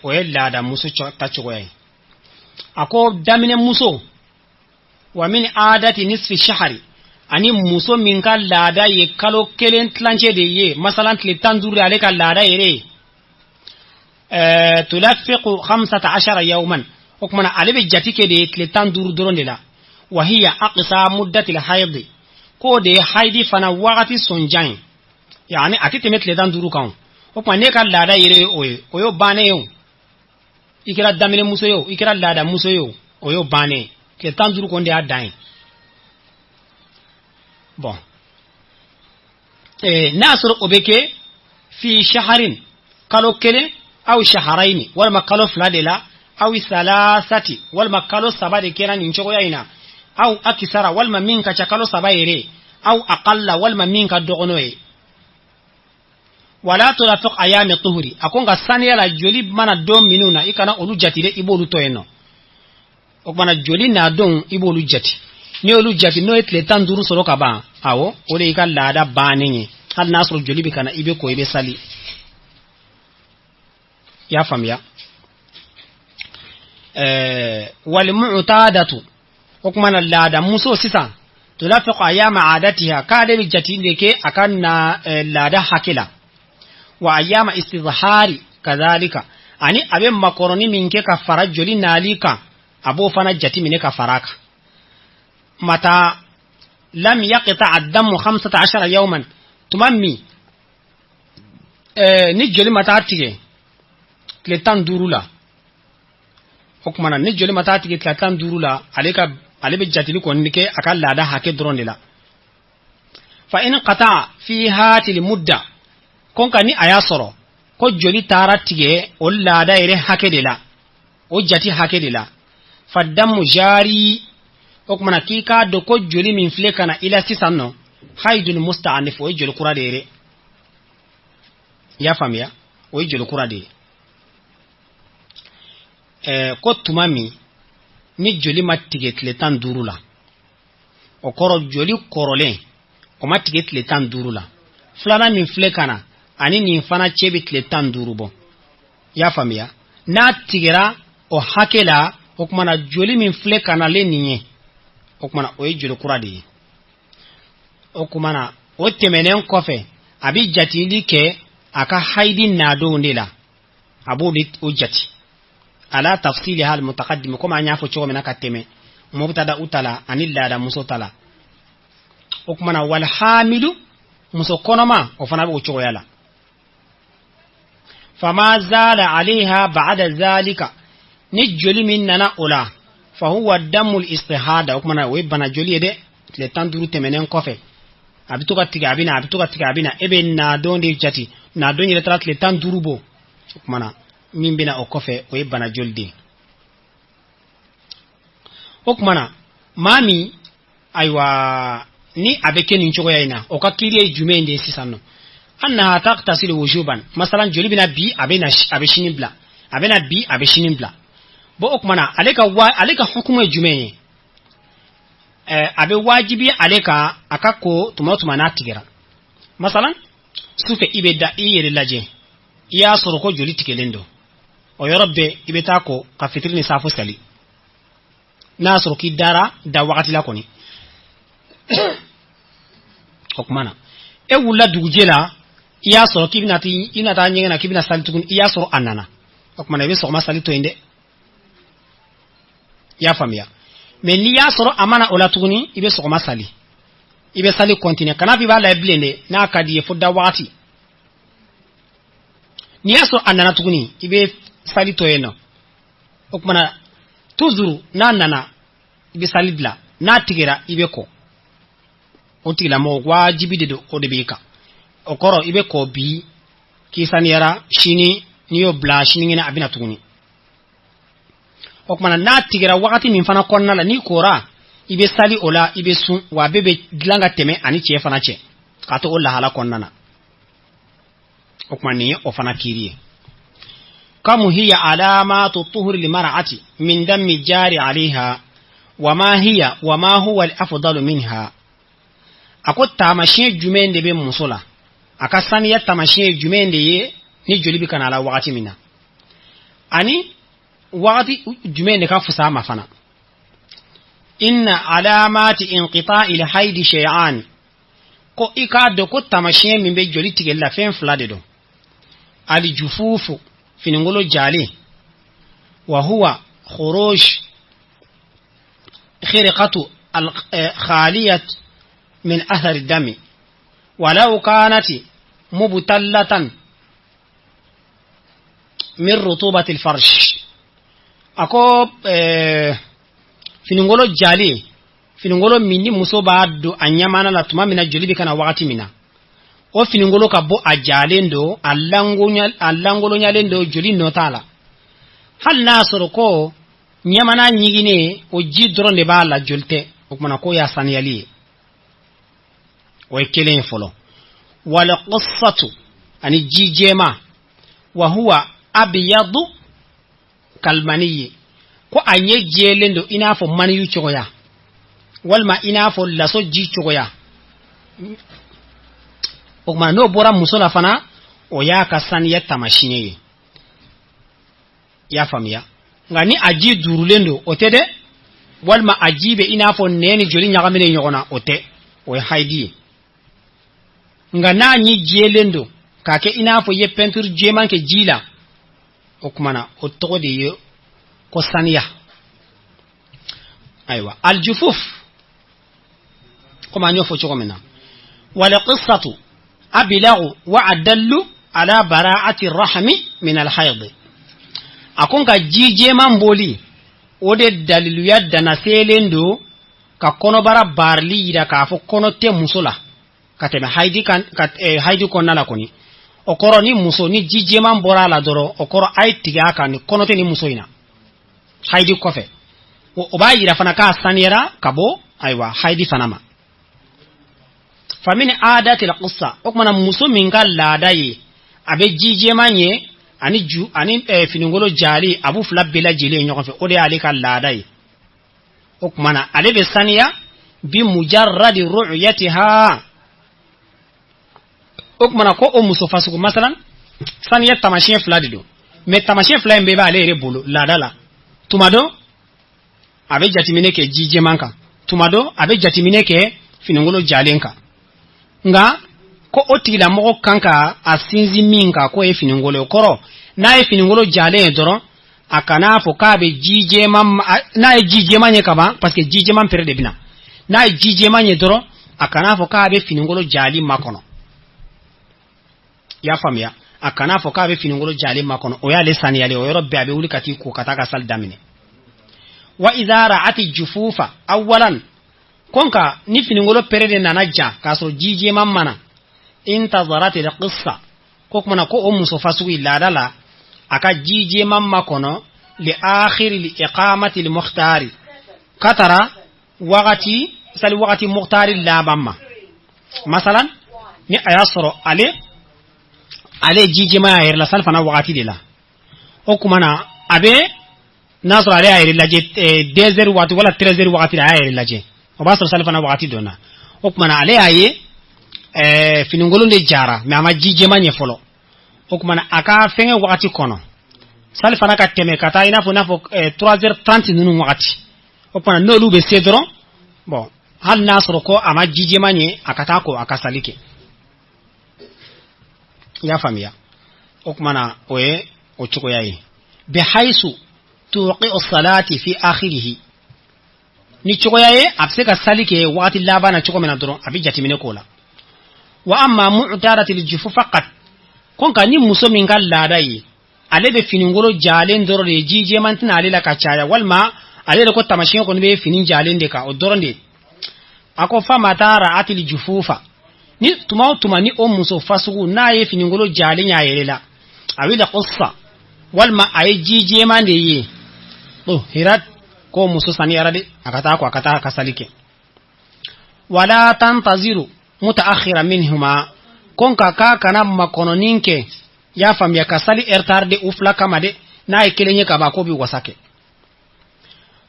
o ye laada muso ta cogoya ye. A ko daminɛ muso, wa min adati nisfi shahari, ani muso min ka laada ye kalo 1 tilancɛ de ye, masalan tile 15 de ale ka laada yɛrɛ ye, tulafiqu 15 yawman, o kumana ale bɛ jate kɛ de ye tile 15 dɔrɔn de la. Wa hiya aqsa muddati al-hayd, k'o de ye hayidi fana wagati sɔnjan ye, yaani a tɛ tɛmɛ tile 15 kan. O tuma ne ka laada yɛrɛ ye o ye, o y'o bannen ye o, i kɛra daminɛ muso ye o, i kɛra laada muso ye o, o y'o bannen ye, tile 15 kɔni de y'a dan ye. Bon, n'a y'a sɔrɔ o bɛ kɛ fi shaharin, kalo 1, aw shaharaini, walima kalo 2 de la, aw salasati, walima kalo 3 de kɛra nin cogoya in na, aw akisara, walima min ka ca kalo 3 yɛrɛ, aw aqalla, walima min ka dɔgɔ n'o ye. Wala tulafiq ayami tuhuri, a ko nka saniya la joli mana don minnu na, i kana olu jate dɛ, i b'olu to yen nɔ. O kumana joli n'a don i b'olu jate, n'i y'olu jate n'o ye tile 15 sɔrɔ ka ban, awɔ, o de y'i ka laada bannen ye, hali n'a sɔrɔ joli bɛ ka na, i bɛ ko, i bɛ sali. I y'a faamuya? Wal mu'tadatu, o kumana laada muso sisan, tulafiqu ayama adatiha, k'ale bɛ jate de kɛ a ka na laada hakɛ la, wa ayama istizhari kadhalika, ani a bɛ makɔrɔni min kɛ ka fara joli nali kan, a b'o fana jate minɛ ka fara a kan. Mata lam yaqta ad-damu 15 yawman, tuma min ni joli ma taa tigɛ tile 15 la, o kumana ni joli ma taa tigɛ tile 15 la, ale bɛ jateli kɔni kɛ a ka laada hakɛ dɔrɔn de la. Fa in qata'a fi hatil mudda, ko nka ni a y'a sɔrɔ ko joli taara tigɛ o laada yɛrɛ hakɛ de la, o jati hakɛ de la, fa damu jari, o kumana k'i k'a dɔn ko joli min filɛ ka na i la sisan nɔ, haidul musta'anif, o ye joli kura de ye dɛ. I y'a faamuya? O ye joli kura de ye. Ko tuma min ni joli ma tigɛ tile 15 la, o kɔrɔ joli kɔrɔlen o ma tigɛ tile 15 la, filanan min filɛ ka na ani nin fana cɛ bɛ tile 15 bɔ. I y'a faamuya? N'a tigɛra o hakɛ la, o kumana joli min filɛ ka nalen nin ye, o kumana o ye joli kura de ye. O kumana o tɛmɛnen kɔfɛ, a bɛ jateli kɛ a ka hayidi nadonw de la, a b'o de o jate ala tafsili hal mutaqaddim, komi an y'a fɔ cogo min na ka tɛmɛ. Mubtada u ta la ani laada muso ta la. O kuma na, wal hamilu, muso kɔnɔma, o fana bɛ o cogoya la. Fama zala alayha ba'da zalika, ni joli min nana o la, fahuwa damul istihada. O kuma na, o ye bana joli ye dɛ. Tile 15 tɛmɛnen kɔfɛ, a bɛ to ka tigɛ, a bɛ na, a bɛ to ka tigɛ, a bɛ na. E bɛ nadon de jate, nadon yɛrɛ taara tile 15 bɔ. O kuma na, min bɛ na o kɔfɛ, o ye bana joli de ye. O kuma na, maa min, ayiwa, ni a bɛ kɛ nin cogoya in na, o ka kiiri ye jumɛn de ye sisan nɔ? Annaha tagtasilu wujuban. Masalan, joli bɛna bi, a bɛ na, a bɛ sini bila, a bɛ na bi, a bɛ sini bila. Bon, o kuma na, ale ka hukumu ye jumɛn ye? A bɛ wajibi ale kan a ka ko tuma o tuma n'a tigɛra. Masalan, sufɛ i bɛ da, i yɛrɛ lajɛ, i y'a sɔrɔ ko joli tigɛlen don, o yɔrɔ bɛɛ i bɛ taa ko ka fitiri ni safo sali, n'a y'a sɔrɔ k'i dara da wagati la kɔni. O kuma na, e wulila dugujɛ la, i y'a sɔrɔ k'i bɛna i bɛna taa ɲɛgɛn na, k'i bɛna sali tuguni, i y'a sɔrɔ a nana. O kuma na, i bɛ sɔgɔma sali to yen dɛ, i y'a faamuya? Mɛ n'i y'a sɔrɔ a ma na o la tuguni, i bɛ sɔgɔma sali, i bɛ sali continuer, kana fɔ i b'a lajɛ bilen dɛ. N'a ka di i ye fo da wagati, n'i y'a sɔrɔ a nana tuguni, i bɛ sali to yen nɔ. O kuma na, toujours n'a nana, i bɛ sali bila, n'a tigɛra, i bɛ kɔ. O tigilamɔgɔ, wajibi de don, o de b'i kan. O kɔrɔ, i bɛ kɔ bi k'i saniyara, sini n'i y'o bila, sinikɛnɛ a bɛna tuguni. O kumana, n'a tigɛra wagati min fana kɔnɔna la, n'i kora, i bɛ sali o la, i bɛ sun, wa a bɛɛ bɛ dilan ka tɛmɛ ani cɛ fana cɛ k'a to o lahala kɔnɔna na. O kuma, nin ye o fana kiiri ye. Kamu hiya alamatu tuhuri limar'ati min dammi jari alayha, wa ma hiya wa ma huwa al-afdalu minha. A ko taamasiyɛn jumɛn de bɛ muso la, a ka saniya taamasiyɛn jumɛn de ye ni joli bɛ ka na a la wagati min na, ani wagati jumɛn de ka fisa a ma fana? Inna alamati inqita'i al-haidi shay'an. Ko i k'a dɔn ko taamasiyɛn min bɛ joli tigɛli la, fɛn fila de don. Aljufufu, finingolo jalen, wa huwa khuruj khirqatu al-khaliyat min athari dami walau kanat mubtallatan min rutubati al-farsh. A ko finingolo jalen, finingolo min ni muso b'a don a ɲamana la tuma min na joli bɛ ka na wagati min na, o finingolo ka bɔ, a jalen don, a langolonyalen don, joli nɔ t'a la, hali n'a sɔrɔ ko ɲamana ɲiginen, o ji dɔrɔn de b'a la, joli tɛ. O kumana, k'o y'a saniyali ye, o ye kelen ye fɔlɔ. Wal qassatu, ani ji jɛma, wa huwa abyadu kalmaniyi, ko a ɲɛ jɛlen don i n'a fɔ maniyu cogoya, walima i n'a fɔ laso ji cogoya. O kumana, n'o bɔra muso la fana, o y'a ka saniya taamasiyɛn ye, i y'a faamuya? Nka ni a ji duurulen don, o tɛ dɛ, walima a ji bɛ i n'a fɔ nɛn ni joli ɲagaminen ɲɔgɔn na, o tɛ, o ye hayidi ye. Nka n'a ɲi jɛlen don k'a kɛ i n'a fɔ i ye pɛntiri jɛman kɛ ji la, o kumana, o tɔgɔ de ye ko saniya. Ayiwa, aljufuf, komi an y'o fɔ cogo min na, walqissatu ablagu wa adallu ala bara'ati rahmi min alhayd. A ko nka ji jɛman bɔli, o de daliluya dana seelen don ka kɔnɔbara baarili yira k'a fɔ kɔnɔ tɛ muso la ka tɛmɛ hayidi kan, ka hayidi kɔnɔna la kɔni. O kɔrɔ, ni muso ni ji jɛman bɔra a la dɔrɔn, o kɔrɔ a ye tigɛ a kan ni kɔnɔ tɛ ni muso in na hayidi kɔfɛ. O b'a yira fana k'a saniyara ka bɔ, ayiwa, hayidi fana ma. Famin adatil qissa, o kumana, muso min ka laada ye a bɛ ji jɛman ye ani ju ani finingolo jali, a b'u fila bɛɛ lajɛlen ɲɔgɔn fɛ, o de y'ale ka laada ye. O kumana, ale bɛ saniya bi mujarradi ru'yatiha. O kumana, ko o muso fasugu, masalan, saniya taamasiyɛn fila de don, mɛ taamasiyɛn fila in bɛɛ b'ale yɛrɛ bolo laada la. Tuma dɔ a bɛ jateminɛ kɛ ji jɛman kan, tuma dɔ a bɛ jateminɛ kɛ finingolo jalen kan. Nka ko o tigilamɔgɔ kan ka a sinsin min kan, k'o ye finingolo ye. Kɔrɔ, n'a ye finingolo jalen ye dɔrɔn, A kana fɔ k'a bɛ ji jɛman, n'a ye ji jɛman ye kaban, parce que ji jɛman pere de bɛ na, n'a ye ji jɛman ye dɔrɔn, a kana fɔ k'a bɛ finikolon jali makɔnɔ. I y'a faamuya? A kana fɔ k'a bɛ finikolon jalen makɔnɔ, o y'ale saniyalen. O yɔrɔ bɛɛ, a bɛ wuli ka t'i ko ka taa ka sali daminɛ. Wa idha ra'ati jufufa awwalan, ko nka ni finikolon pere de nana ja k'a sɔrɔ ji jɛman ma na, intazarat al-qissa, ko kumana ko o muso fasugu laada la, a ka ji jɛman makɔnɔ li akhiri li iqamati li mukhtari, ka tara wagati sali wagati mukhtari laban ma. Masalan, ni a y'a sɔrɔ ale ji jɛman y'a yɛrɛ la sali fana wagati de la, o kuma na a bɛ n'a sɔrɔ ale y'a yɛrɛ lajɛ 2 heures waati wala 13 heures wagati la, a y'a yɛrɛ lajɛ, o b'a sɔrɔ sali fana wagati donna. O kuma na ale y'a ye finikolon de jara, mais a ma ji jɛman ɲɛ fɔlɔ. O kuma na a ka fɛngɛ wagati kɔnɔ, sali fana ka tɛmɛ ka taa i n'a fɔ 3h30 ninnu wagati. O kuma na n'olu bɛ se dɔrɔn, bon, hali n'a sɔrɔ ko a ma ji jɛman ɲɛ, a ka taa ko, a ka sali kɛ. I y'a faamuya? O kuma na o ye o cogoya ye. Bihaisu tuqi'u salati fi akhirihi, ni cogoya ye a bɛ se ka sali kɛ wagati laban na cogo min na dɔrɔn, a bɛ jateminɛ k'o la. Wa amma mu'tadatil jufu faqat, ko nka ni muso min ka laada ye ale bɛ finikolo jalen dɔrɔn de ye, ji jɛman tɛna ale la ka caya, walima ale yɛrɛ ko tamasiyɛn kɔni bɛ fini jalen de kan, o dɔrɔn de, a ko fa mata ra'atil jufufa, ni tuma o tuma ni o muso fasugu n'a ye finikolo jalen y'a yɛrɛ la, a bɛ qussa, walima a ye ji jɛman de ye, hirat, ko muso saniyara de, a ka taa ko a ka taa ka sali kɛ. Wala tantaziru mutaakhira minhuma, ko nka k'a kana makɔnɔnin kɛ, y'a faamuya, ka sali retard u fila kama dɛ. N'a ye kelen ye ka ban, k'o bɛ wasa kɛ.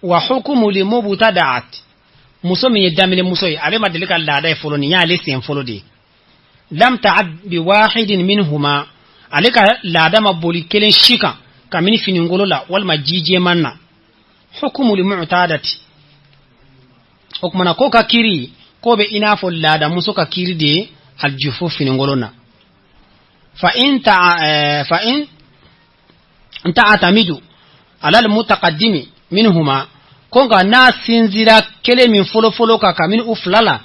Wa hukumu li mubtada'at, muso min ye daminɛ muso ye, ale ma deli ka laada ye fɔlɔ, nin y'ale sen fɔlɔ de ye. Lam ta'ad bi wahidin minhuma, ale ka laada ma boli kelen si kan kabini finikolo la walima ji jɛman na. Hukumu li mu'tadati, o kumana ko ka kiri ko bɛ i n'a fɔ laada muso ka kiri de ye aljufu finikolo na. Fa in ta'tamidu ala almutaqaddimi minhuma, ko nka n'a sinzira kelen min fɔlɔfɔlɔ kan kabini u fila la,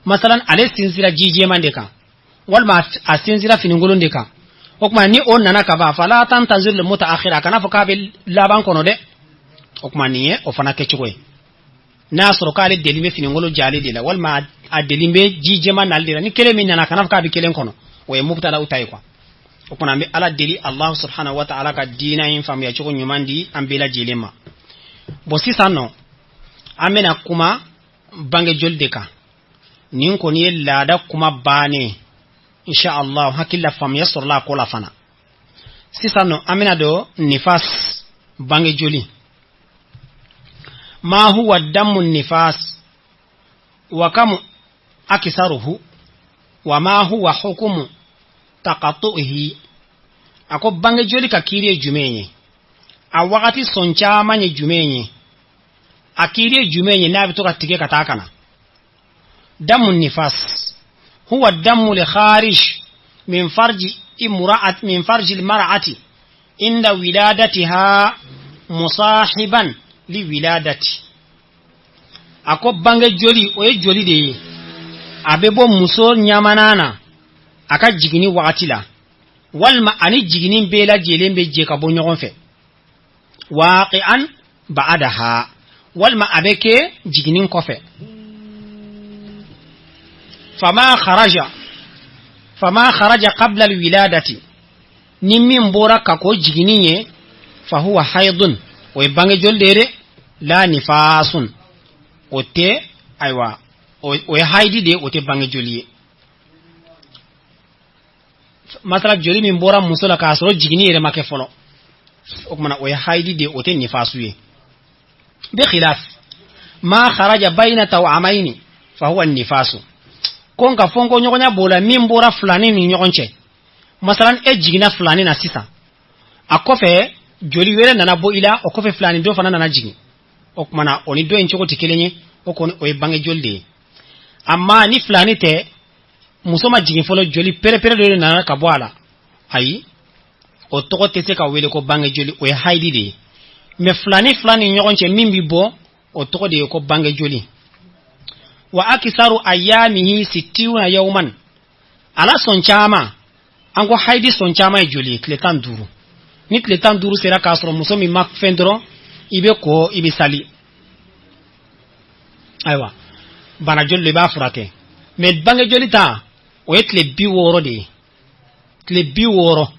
masalan ale sinzira ji jɛman de kan walima a sinzira finikolon de kan, o tuma ni o nana ka ban, fala tantazir le mutaakhir, a kana fɔ k'a bɛ laban kɔnɔ dɛ. O tuma nin ye o fana kɛcogo ye. N'a y'a sɔrɔ k'ale deli bɛ finikolon jalen de la walima a deli bɛ ji jɛman nali de la, ni kelen min nana, a kana fɔ k'a bɛ kelen kɔnɔ. O ye mubtada ta ye quoi. O tuma an bɛ Ala deli, Allahu subhanahu wa ta'ala ka diina in faamuya cogo ɲuman di an bɛɛ lajɛlen ma. Bon, sisan nɔ an bɛna kuma bange joli de kan. Nin kɔni ye laada kuma bannen, insha Allah hakili la faamuya sɔrɔla a ko la fana. Sisan nɔ an bɛna don nifas, bange joli. Ma huwa damu nifas wa kamu akisaruhu wa ma huwa hukumu taqatuhi? A ko bange joli ka kiiri ye jumɛn ye? A wagati sɔn caman ye jumɛn ye? A kiiri ye jumɛn ye n'a bɛ to ka tigɛ ka taa ka na? Damu nifas huwa damu li kharij min farji imra'at min farji almar'ati inda wiladatiha musahiban li wiladati. A ko bange joli, o ye joli de ye, a bɛ bɔ muso ɲamana na a ka jiginni wagati la, walima ani jiginni bɛɛ lajɛlen bɛ jɛ ka bɔ ɲɔgɔn fɛ, waqi'an ba'adaha, walima a bɛ kɛ jiginni kɔfɛ. Fama kharaja qabla alwiladati, ni min bɔra ka ko jiginni ye, fahuwa haidun, o ye bange joli de ye dɛ, la nifasun, o tɛ, ayiwa, o ye haidi de ye, o tɛ bange joli ye. Masala joli min bɔra muso la k'a sɔrɔ jiginni yɛrɛ ma kɛ fɔlɔ, o kumana o ye haidi de ye, o tɛ nifasu ye. Bi khilaf ma kharaja bayna tawamaini fahuwa nifasu. Ko nka fɔnko ɲɔgɔnya b'o la, min bɔra filani ni ɲɔgɔn cɛ, masalan e jiginna filani na sisan, a kɔfɛ joli wɛrɛ nana bɔ i la, o kɔfɛ filani dɔ fana nana jigin, o kumana o ni dɔ in cogo tɛ kelen ye, o kɔni o ye bange joli de ye. Amma ni filani tɛ, muso ma jigin fɔlɔ, joli pɛrɛpɛrɛ dɔ de nana ka bɔ a la, ayi, o tɔgɔ tɛ se ka wele ko bange joli, o ye hayidi de ye. Mais fila ni fila ni ɲɔgɔn cɛ min bi bɔ, o tɔgɔ de ye ko bange joli. Wa akisaru ayamihi sittiuna yawman, ala sɔn caman, an ko hayidi sɔn caman ye joli ye? Tile 15. Ni tile 15 sera k'a sɔrɔ muso min ma fɛn dɔrɔn, i bɛ ko, i bɛ sali. Ayiwa, bana joli i b'a furakɛ. Mais bange joli ta, o ye tile 60 de ye. Tile 60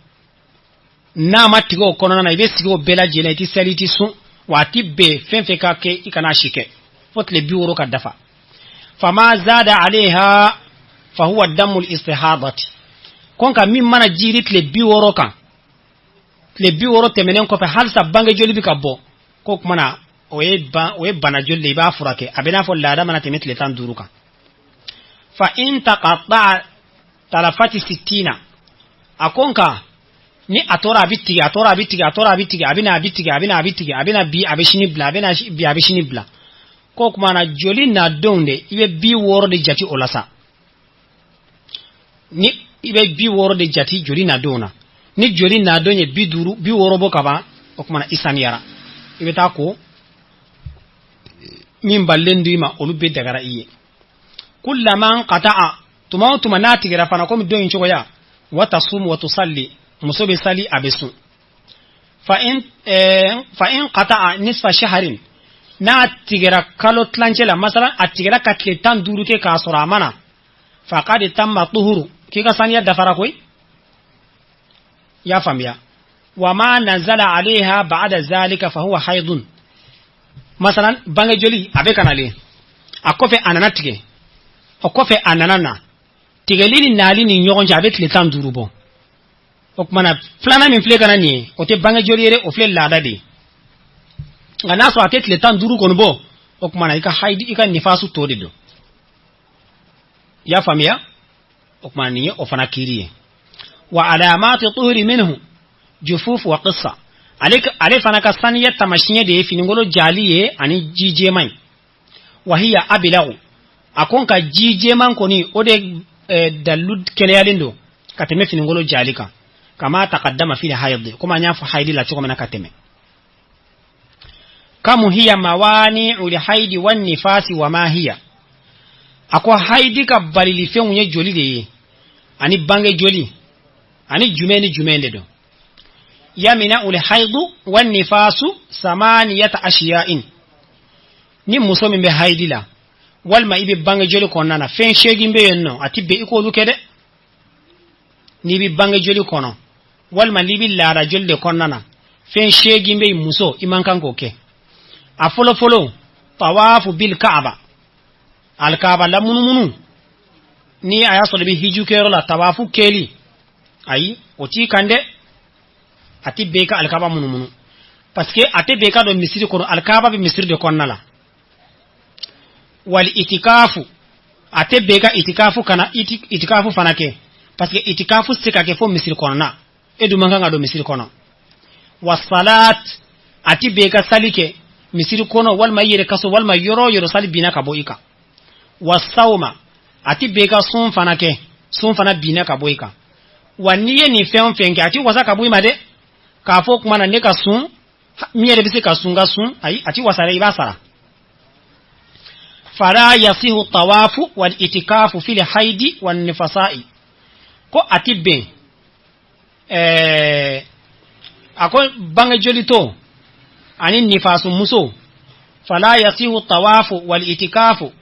n'a ma tigɛ o kɔnɔna na, i bɛ sigi o bɛɛ lajɛlen, i tɛ sali, i tɛ sun, waati bɛɛ fɛn fɛn ka kɛ, i kana si kɛ fo tile 60 ka dafa. Fama zada alayha fahuwa damul istihadati. Ko nka min mana jiri tile 60 kan, tile 60 tɛmɛnen kɔfɛ, halisa bange joli bɛ ka bɔ, k'o tuma na o ye bana joli de, i b'a furakɛ. A bɛ n'a fɔ laada mana tɛmɛ tile 15 kan. Fa in taqatta'a talafati sittina, a ko nka ni a tora a bɛ tigɛ, a tora a bɛ tigɛ, a tora a bɛ tigɛ, a bɛ na a bɛ tigɛ, a bɛ na a bɛ tigɛ, a bɛ na bi a bɛ sini bila, a bɛ na bi a bɛ sini bila, k'o tuma na joli nadenw de, i bɛ 60 de jate o la sa. Ni i bɛ 60 de jate joli nadenw na, ni joli nadenw ye 50, 60 bɔ ka ban, o tuma na i saniyara, i bɛ taa ko min balilen don i ma, olu bɛɛ dagara i ye. Kullama nqata'a, tuma o tuma n'a tigɛra fana, komi don in cogoya, wa tasum wa tusalli, muso bɛ sali, a bɛ sun. Fa in qata'a nisfa shahrin, n'a tigɛra kalo tilancɛ la, masalan a tigɛra ka tile 15 kɛ k'a sɔrɔ a ma na, faqad tamma tuhuru, k'i ka saniya dafara koyi. I y'a faamuya? Wa ma nazala alayha ba'da zalika fahuwa haidun. Masalan bange joli a bɛ ka nalen, a kɔfɛ a nana tigɛ, o kɔfɛ a nana na, tigɛli ni nali ni ɲɔgɔn cɛ a bɛ tile 15 bɔ. O tuma na filanan min filɛ ka na nin ye, o tɛ bange joli ye dɛ, o filɛ laada de ye. Nka n'a sɔrɔ a tɛ tile 15 kɔni bɔ, o tuma na i ka hayidi, i ka nifasu tɔ de don. I y'a faamuya? O tuma nin ye o fana kiiri ye. Wa alamati tuhuri minhu jufuf wa qissa, ale fana ka saniya tamasiɲɛ de ye finikolo jali ye ani ji jɛman ye. Wa hiya abilagu, a ko nka ji jɛman kɔni, o de dalilu kɛnɛyalen don ka tɛmɛ finikolo jali kan. Kama taqaddama fil hayd, komi an y'a fɔ hayidi la cogo min na ka tɛmɛ. Kamu hiya mawani'u li haydi wan nifasi wa ma hiya, a ko hayidi ka balilifɛnw ye joli de ye ani bange joli ani jumɛn ni jumɛn de don. Yamina ul haydu wan nifasu samaniyata ashiya'in, ni muso min bɛ hayidi la walima i bɛ bange joli kɔnɔna na, fɛn 8 bɛ yen nɔ, a ti bɛn i k'olu kɛ dɛ. N'i bɛ bange joli kɔnɔ walima n'i bɛ laada joli de kɔnɔna na, fɛn 8 bɛ yen, muso i man kan k'o kɛ. A fɔlɔ fɔlɔ, tawafu bil kaaba, alikaaba lamunumunu. Ni a y'a sɔrɔ i bɛ hiju kɛyɔrɔ la, tawafu kɛli, ayi, o t'i kan dɛ. A ti bɛn i ka alikaaba munumunu, parce que a tɛ bɛn i ka don misiri kɔnɔ, alikaaba bɛ misiri de kɔnɔna la. Wal itikafu, a tɛ bɛn i ka itikafu kana itikafu fana kɛ, parce que itikafu tɛ se ka kɛ fo misiri kɔnɔna, e dun man kan ka don misiri kɔnɔ. Wa salat, a ti bɛn i ka sali kɛ misiri kɔnɔ walima i yɛrɛ ka so walima yɔrɔ o yɔrɔ, sali binna ka bɔ i kan. Wa sawma, a ti bɛn i ka sun fana kɛ, sun fana binna ka bɔ i kan. Wa n'i ye nin fɛn o fɛn kɛ, a ti wasa ka bɔ i ma dɛ, k'a fɔ kuma na ne ka sun, min yɛrɛ bɛ se ka sun, ka sun, ayi, a ti wasa dɛ, i b'a sara. Fala yasihu tawafu wal itikafu fil haidi wan nifasai, ko a ti bɛn a ko bange jolito ani nifasu muso. Fala yasihu tawafu wal itikafu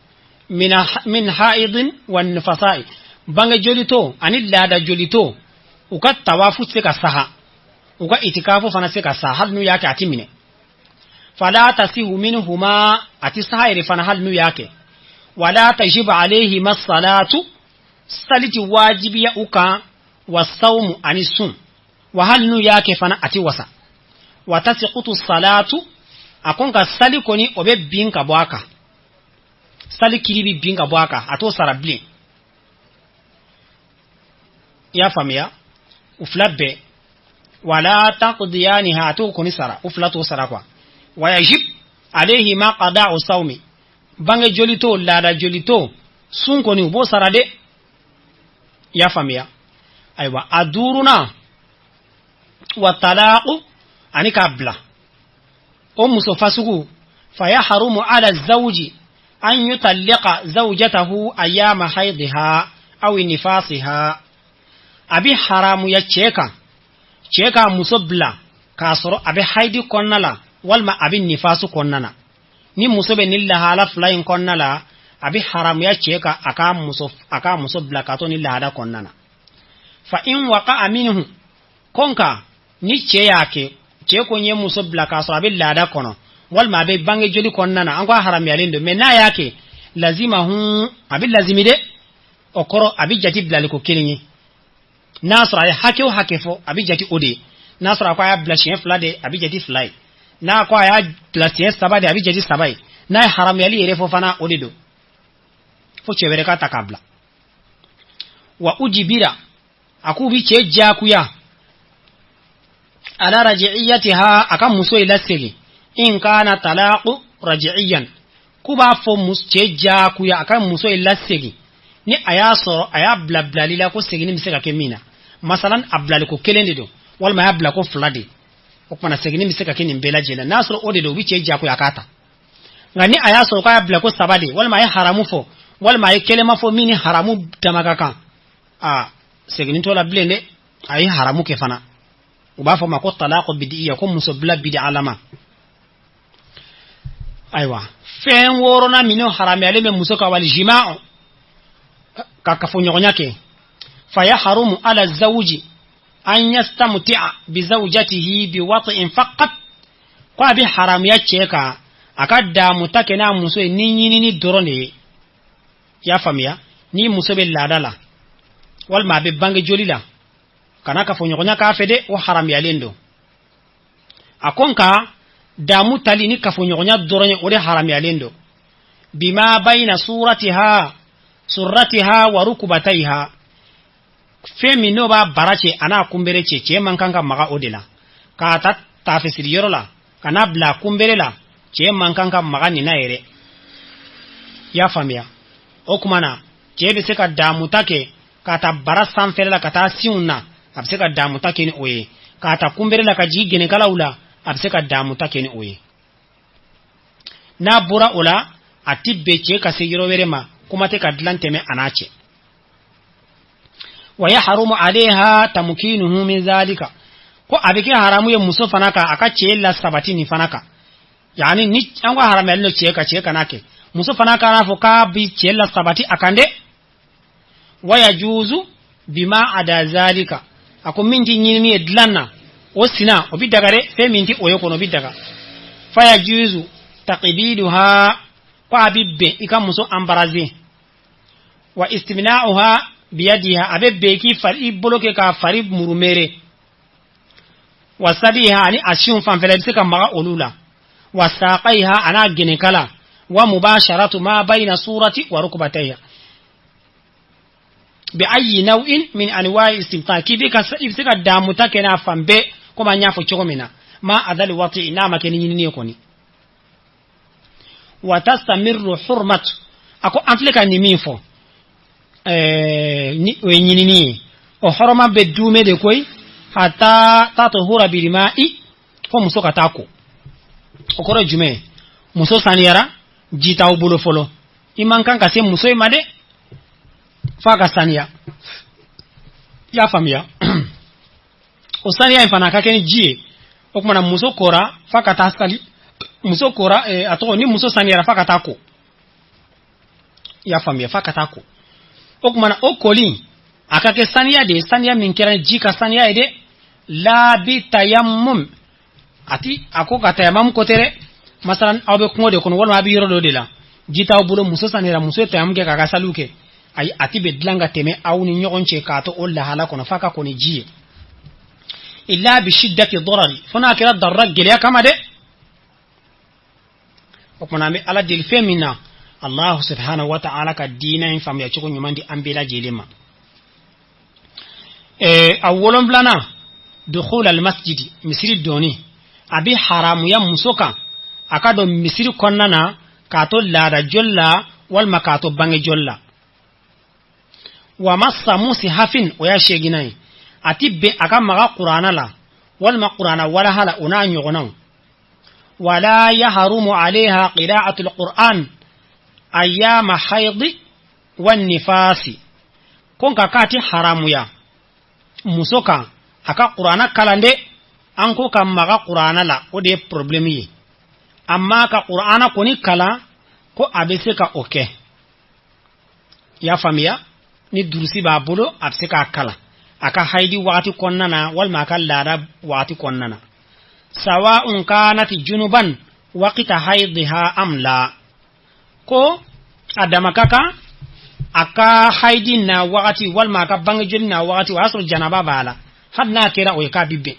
min haidin wan nifasai, bange jolito ani laada jolito, u ka tawafu tɛ se ka saha, u ka itikafu fana tɛ se ka saha, hali n'u y'a kɛ a ti minɛ. Fala tasihu minhuma, a ti saha yɛrɛ fana hali n'u y'a kɛ. Wala tajibu alayhima salatu, sali ti wajibiya u kan, wa sawmu ani sun, wa hali n'u y'a kɛ fana a ti wasa. Wa tasiqutu salatu, a ko nka sali kɔni, o bɛ bin ka bɔ a kan, sali kiri bɛ bin ka bɔ a kan, a t'o sara bilen. I y'a faamuya? U fila bɛɛ, wala taqdiyaniha, a t'o kɔni sara, u fila t'o sara quoi. Wa yajib alayhima qada'u sawmi, bange joli to, laada joli to, sun kɔni u b'o sara dɛ. I y'a faamuya? Ayiwa, a duurunan, wa talaqu, ani k'a bila. O muso fasugu, fa yahrumu ala zawji an yutalliqa zawjatahu ayyama haydha aw nifasiha. A bi haramuya cɛ kan, cɛ k'a muso bila k'a sɔrɔ a bɛ hayidi kɔnɔna la walima a bɛ nifasu kɔnɔna na. Ni muso bɛ nin lahala fila in kɔnɔna la, a bɛ haramuya cɛ kan a k'a muso bila k'a to nin lahala kɔnɔna na. Fa in waqa'a minhu, ko nka ni cɛ y'a kɛ, cɛ ko n ye muso bila k'a sɔrɔ a bɛ laada kɔnɔ walima a bɛ bange joli kɔnɔna na, an ko a haramuyalen don, mɛ n'a y'a kɛ, lazimahu, a bɛ lazimi dɛ. O kɔrɔ, a bɛ jate bilaliko kelen ye. N'a sɔrɔ a ye hakɛ o hakɛ fɔ, a bɛ jate o de ye. N'a sɔrɔ a ko a y'a bila siɲɛ fila de, a bɛ jate fila ye. N'a ko a y'a bila siɲɛ saba de, a bɛ jate saba ye. N'a ye haramuyali yɛrɛ fɔ fana, o de don, fo cɛ wɛrɛ ka ta k'a bila. Wa ujibira, a k'u bi cɛ diyagoya, ala raj'iyatiha, a ka muso ye lasegin, in kana talaqu raj'iyan. K'u b'a fɔ cɛ diyagoya a ka muso ye lasegin ni a y'a sɔrɔ a y'a bila bilali la ko seginni bɛ se ka kɛ min na. Masalan, a bilali ko kelen de don walima a y'a bila ko fila de, o kumana seginni bɛ se ka kɛ nin bɛɛ lajɛlen. N'a sɔrɔ o de don, u bɛ cɛ diyagoya a k'a ta. Nka ni a y'a sɔrɔ k'a y'a bila ko saba de, walima a ye haramu fɔ, walima a ye kelema fɔ min ni haramu dama ka kan, a seginni t'o la bilen dɛ. A ye haramu kɛ fana, u b'a fɔ ma ko talaqu bidiya, ko muso bila bidi alama. Ayiwa, fɛn wɔɔrɔnan minnu haramuyalen bɛ muso ka, wal jima'u, ka kafoɲɔgɔnya kɛ. Fa yahrumu ala zawji an yastamti'a bi zawjatihi bi wat'in faqat. Ko a bɛ haramuya cɛ kan a ka damuta kɛ n'a muso ye ni ɲinini dɔrɔn de ye. I y'a faamuya? Ni muso bɛ laada la walima a bɛ bange joli la, kana kafoɲɔgɔnya k'a fɛ dɛ, o haramuyalen don. A ko nka damu tali ni kafoɲɔgɔnya dɔrɔn ye, o de haramuyalen don. Bima bayna suratiha surratiha wa rukubataiha, fɛn min n'o b'a bara cɛ a n'a kunbere cɛ, cɛ man kan ka maga o de la. K'a ta taafesiri yɔrɔ la ka n'a bila kunbere la, cɛ man kan ka maga nin na yɛrɛ. I y'a faamuya? O tuma na, cɛ bɛ se ka damuta kɛ k'a ta bara sanfɛla la ka taa sinw na, a bɛ se ka damuta kɛ ni o ye. K'a ta kunbere la ka jigin gɛnɛkalaw la, a bɛ se ka damuta kɛ ni o ye. N'a bɔra o la, a ti bɛn cɛ ka se yɔrɔ wɛrɛ ma, kuma tɛ ka dilan tɛmɛ a n'a cɛ. Wa yahrumu alayha tamkinuhu min zalika. Ko a bɛ kɛ haramu ye muso fana kan a ka cɛ la sabati nin fana kan. Yani ni an ko haramuyalen don cɛ ka, cɛ kana kɛ, muso fana kana fɔ k'a bi cɛ la sabati a kan dɛ. Wa yajuzu bima ada zalika. A ko min ti ɲinini ye dilan na, o sina o bi daga dɛ. Fɛn min ti o ye kɔnɔ, o bi daga. Fa yajuzu taqbiluha, ko a bi bɛn i ka muso embrasser. Wa istimna'uha biyadiha, a bɛ bɛn k'i fari i bolo kɛ k'a fari murumere. Wa sadiha, ani a sinw fanfɛla, i bɛ se ka maga olu la. Wa saqaiha, a n'a gɛnɛkala. Wa mubasharatu ma bayna surati wa rukbatayha bi ayi naw'in min anwa'i istimta, k'i bɛ ka i bɛ se ka damuta kɛ n'a fan bɛɛ, komi an y'a fɔ cogo min na, ma adali wati, n'a ma kɛ ni ɲinini ye kɔni. Wa tastamirru hurmatu. A ko an filɛ ka nin min fɔ, ni o ye ɲinini ye, o hɔrɔma bɛ duumɛ de koyi, hatta tatuhura bilma'i, fo muso ka taa ko. O kɔrɔ ye jumɛn ye? Muso saniyara, ji t'aw bolo fɔlɔ, i man kan ka se muso in ma dɛ, f'a ka saniya. I y'a faamuya? O saniya in fana a ka kɛ ni ji ye. O kumana muso kora f'a ka taa sali. Muso kora, a tɔgɔ, ni muso saniyara, f'a ka taa ko. I y'a faamuya? F'a ka taa ko. O kumana o koli, a ka kɛ saniya de ye, saniya min kɛra ji ka saniya ye dɛ. La bi tayammum, a ti a ko ka tayamam ko tɛ dɛ. Masalan, aw bɛ kungo de kɔnɔ walima a bɛ yɔrɔ dɔ de la, ji t'aw bolo, muso saniyara, muso ye tayamum kɛ k'a ka saliw kɛ, ayi, a ti bɛ dilan ka tɛmɛ aw ni ɲɔgɔn cɛ k'a to o lahala kɔnɔ, f'a ka ko ni ji ye. Illa bi shiddati darari, fo n'a kɛra darura, gɛlɛya kama dɛ. O kumana an bɛ Ala deli fɛn min na, Allahu subhanahu wa ta'ala ka diinɛ in faamuya cogo ɲuman di an bɛɛ lajɛlen ma. A wolonfilanan, dukhul al masjidi, misiri donni. A bɛ haramuya muso kan a ka don misiri kɔnɔna na k'a to laada joli la walima k'a to bange joli la. Wa massa musihafin, o y'a seeginnan ye, a ti bɛn a ka maga Kurana la walima Kurana walaha la, o n'a ɲɔgɔnnaw. Wala yahrumu alayha qira'atu alquran ayyama haidi wan nifasi. Ko nka k'a ti haramuya muso kan a ka Qur'ana kalan dɛ. An ko ka maga Qur'ana la, o de ye problème ye. Amma ka Qur'ana kɔni kalan, ko a bɛ se ka o kɛ. I y'a faamuya? Ni durusi b'a bolo, a bɛ se k'a kalan a ka hayidi wagati kɔnɔna na walima a ka laada wagati kɔnɔna na. Sawa'un kanat junuban waqita haydiha am la. Ko a dama ka kan a ka hayidi na wagati walima a ka bange joli na wagati, o y'a sɔrɔ janaba b'a la, hali n'a kɛra o ye, k'a bi bɛn.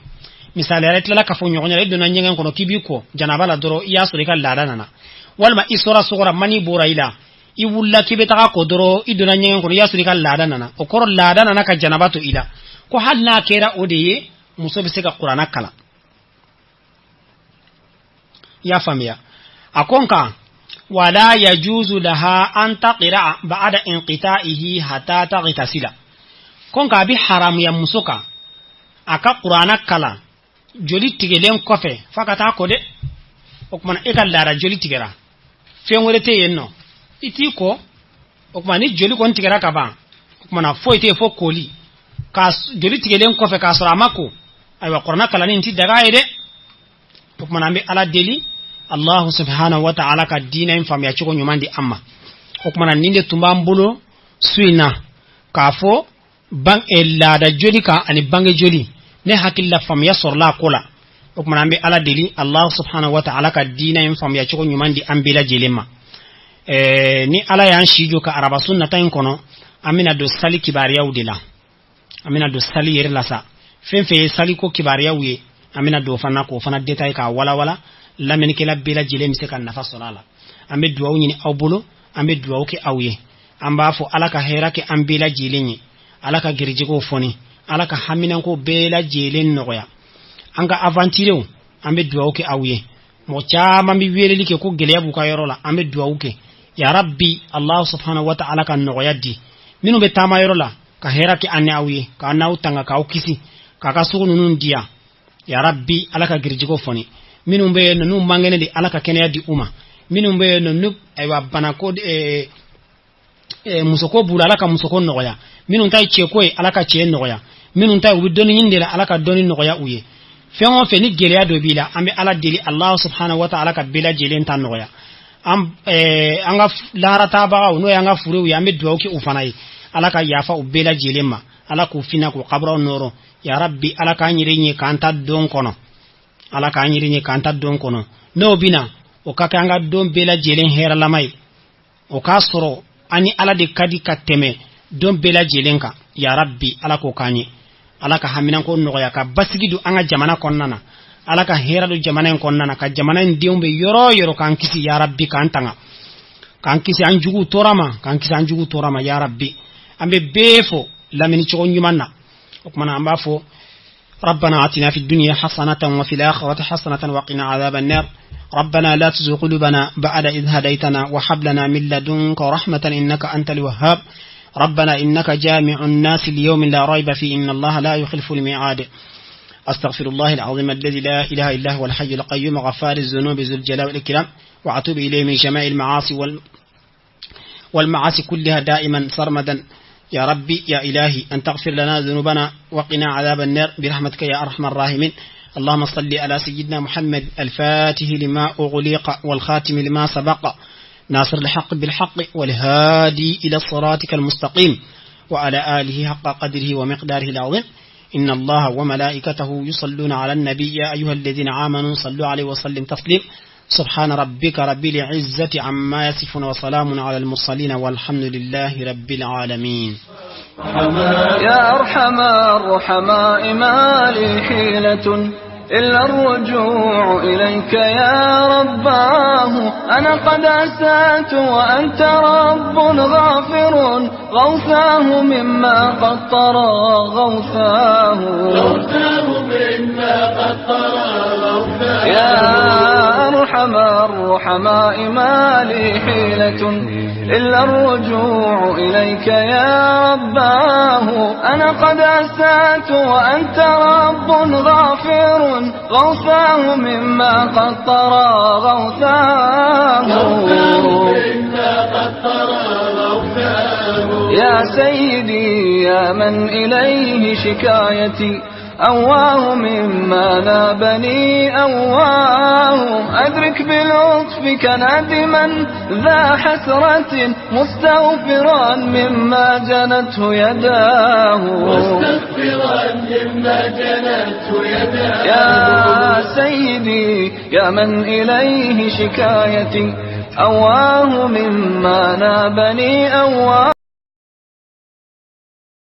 Misali yɛrɛ tilala k'a fɔ ɲɔgɔn ɲɛna, i donna ɲɛgɛn kɔnɔ k'i b'i ko janaba la dɔrɔn, i y'a sɔrɔ i ka laada nana, walima i sɔrɔ sɔgɔra mani bɔra i la, i wulila k'i bɛ taga ko dɔrɔn, i donna ɲɛgɛn kɔnɔ, i y'a sɔrɔ i ka laada nana. O kɔrɔ, laada nana ka janaba to i la. Ko hali n'a kɛra o de ye, muso bɛ se ka Kuranna kalan. I y'a faamuya? A ko nka wala yajuzu laha an taqira ba'da inqita'ihi hatta taghtasila. Ko nka a bɛ haramuya muso kan a ka Kuranna kalan joli tigɛlen kɔfɛ f'a ka taa ko dɛ. O kumana, e ka laada joli tigɛra, fɛn wɛrɛ tɛ yen nɔ, i t'i ko. O kuma, ni joli kɔni tigɛra ka ban, o kumana foyi tɛ yen fo koli. Ka joli tigɛlen kɔfɛ k'a sɔrɔ a ma ko, ayiwa, Kuranna kalanni ti daga ye dɛ. O kumana, an bɛ Ala deli, Allahu subhanahu wa ta'ala ka diinɛ in faamuya cogo ɲuman di an ma. O kumana, nin de tun b'an bolo su in na k'a fɔ ban laada joli kan ani bange joli. Ne hakili la, faamuya sɔrɔla a ko la. O kumana, an bɛ Ala deli, Allahu subhanahu wa ta'ala ka diinɛ in faamuya cogo ɲuman di an bɛɛ lajɛlen ma. Ni Ala y'an si jɔ ka arabasu nata in kɔnɔ, an bɛna don sali kibaruyaw de la. An bɛna don sali yɛrɛ la sa. Fɛn fɛn ye saliko kibaruyaw ye, an bɛna don o fana k'o fana détail k'a walawala. Lamɛnnikɛla bɛɛ lajɛlen bɛ se ka nafa sɔrɔ a la. An bɛ dugawu ɲini aw bolo, an bɛ dugawu kɛ aw ye. An b'a fɔ Ala ka hɛrɛ kɛ an bɛɛ lajɛlen ye, Ala ka garijɛgɛw fɔni, Ala ka haminanko bɛɛ lajɛlen nɔgɔya. An ka aventurew, an bɛ dugawu kɛ aw ye. Mɔgɔ caman bɛ weleli kɛ ko gɛlɛya b'u ka yɔrɔ la. An bɛ dugawu kɛ, ya rabbi, Allah subhanahu wa ta'ala ka nɔgɔya di. Minnu bɛ taama yɔrɔ la, ka hɛrɛ kɛ an ni aw ye, k'an n'aw tanga, k'aw kisi, k'a ka sugu ninnu diya. Ya rabbi, Ala ka garijɛgɛw fɔni. Minnu bɛ yen nɔ n'u man kɛnɛ de, Ala ka kɛnɛya di u ma. Minnu bɛ yen nɔ n'u, ayiwa, banako, musoko b'u la, Ala ka musoko nɔgɔya. Minnu ta ye cɛko ye, Ala ka cɛ nɔgɔya. Minnu ta ye u bɛ dɔnni ɲini de la, Ala ka dɔnni nɔgɔya u ye. Fɛn o fɛn ni gɛlɛya dɔ b'i la, an bɛ Ala deli, Allah subhanahu wa ta'ala ka bɛɛ lajɛlen ta nɔgɔya. An ka laharatabagaw, n'o y'an ka furew ye, an bɛ dugawu kɛ u fana ye, Ala ka yafa u bɛɛ lajɛlen ma, Ala k'u fina k'u kaburaw nɔrɔ. Ya rabbi, Ala k'an yɛrɛ ɲɛ k'an ta don kɔnɔ, Ala k'an yɛrɛ ɲɛ k'an ta don kɔnɔ. N'o bɛna o ka kɛ an ka don bɛɛ lajɛlen hɛrɛlama ye, o k'a sɔrɔ an ni Ala de ka di ka tɛmɛ don bɛɛ lajɛlen kan. Ya rabbi, Ala k'o k'an ye. Ala ka haminanko nɔgɔya, ka basigi don an ka jamana kɔnɔna na. Ala ka hɛrɛ don jamana in kɔnɔna na, ka jamana in denw bɛ yɔrɔ o yɔrɔ, k'an kisi, ya rabbi, k'an tanga, k'an kisi an juguw tɔɔrɔ ma, k'an kisi an juguw tɔɔrɔ ma, ya rabbi. An bɛ bɛɛ fo lamɛnni cogo ɲuman na. O kumana, an b'a fɔ: ربنا آتنا في الدنيا حسنة وفي الآخرة حسنة وقنا عذاب النار. ربنا لا تزغ قلوبنا بعد إذ هديتنا وهب لنا من لدنك رحمة إنك أنت الوهاب. ربنا إنك جامع الناس ليوم لا ريب فيه إن الله لا يخلف الميعاد. أستغفر الله العظيم الذي لا إله إلا هو الحي القيوم غفار الذنوب ذو الجلال والإكرام، وأتوب إليه من جميع المعاصي والمعاصي كلها دائما سرمدا. يا ربي يا إلهي، أن تغفر لنا ذنوبنا وقنا عذاب النار برحمتك يا أرحم الراحمين. اللهم صل على سيدنا محمد الفاتح لما أغلق والخاتم لما سبق ناصر الحق بالحق والهادي إلى صراطك المستقيم وعلى آله حق قدره ومقداره العظيم. إن الله وملائكته يصلون على النبي، يا أيها الذين آمنوا صلوا عليه وسلم تسليم. سبحان ربك رب العزة عما يصفون وسلام على المرسلين والحمد لله رب العالمين. يا أرحم الرحماء، ما لي حيلة إلا الرجوع إليك يا رباه. أنا قد أسأت وأنت رب غافر، غوثاه مما قد طرى، غوثاه، غوثاه مما قد طرى، غوثاه. يا أرحم أرحم الرحماء ما لي حيلة إلا الرجوع إليك يا رباه. أنا قد أسأت وأنت رب غافر، غوثاه مما قد طرى غوثاه. يا سيدي يا من إليه شكايتي، أواه مما نابني أواه. أدرك بلطفك نادما ذا حسرة، مستغفرا مما جنته يداه. مستغفرا مما جنته يداه. يا سيدي يا من إليه شكايتي، أواه مما نابني أواه.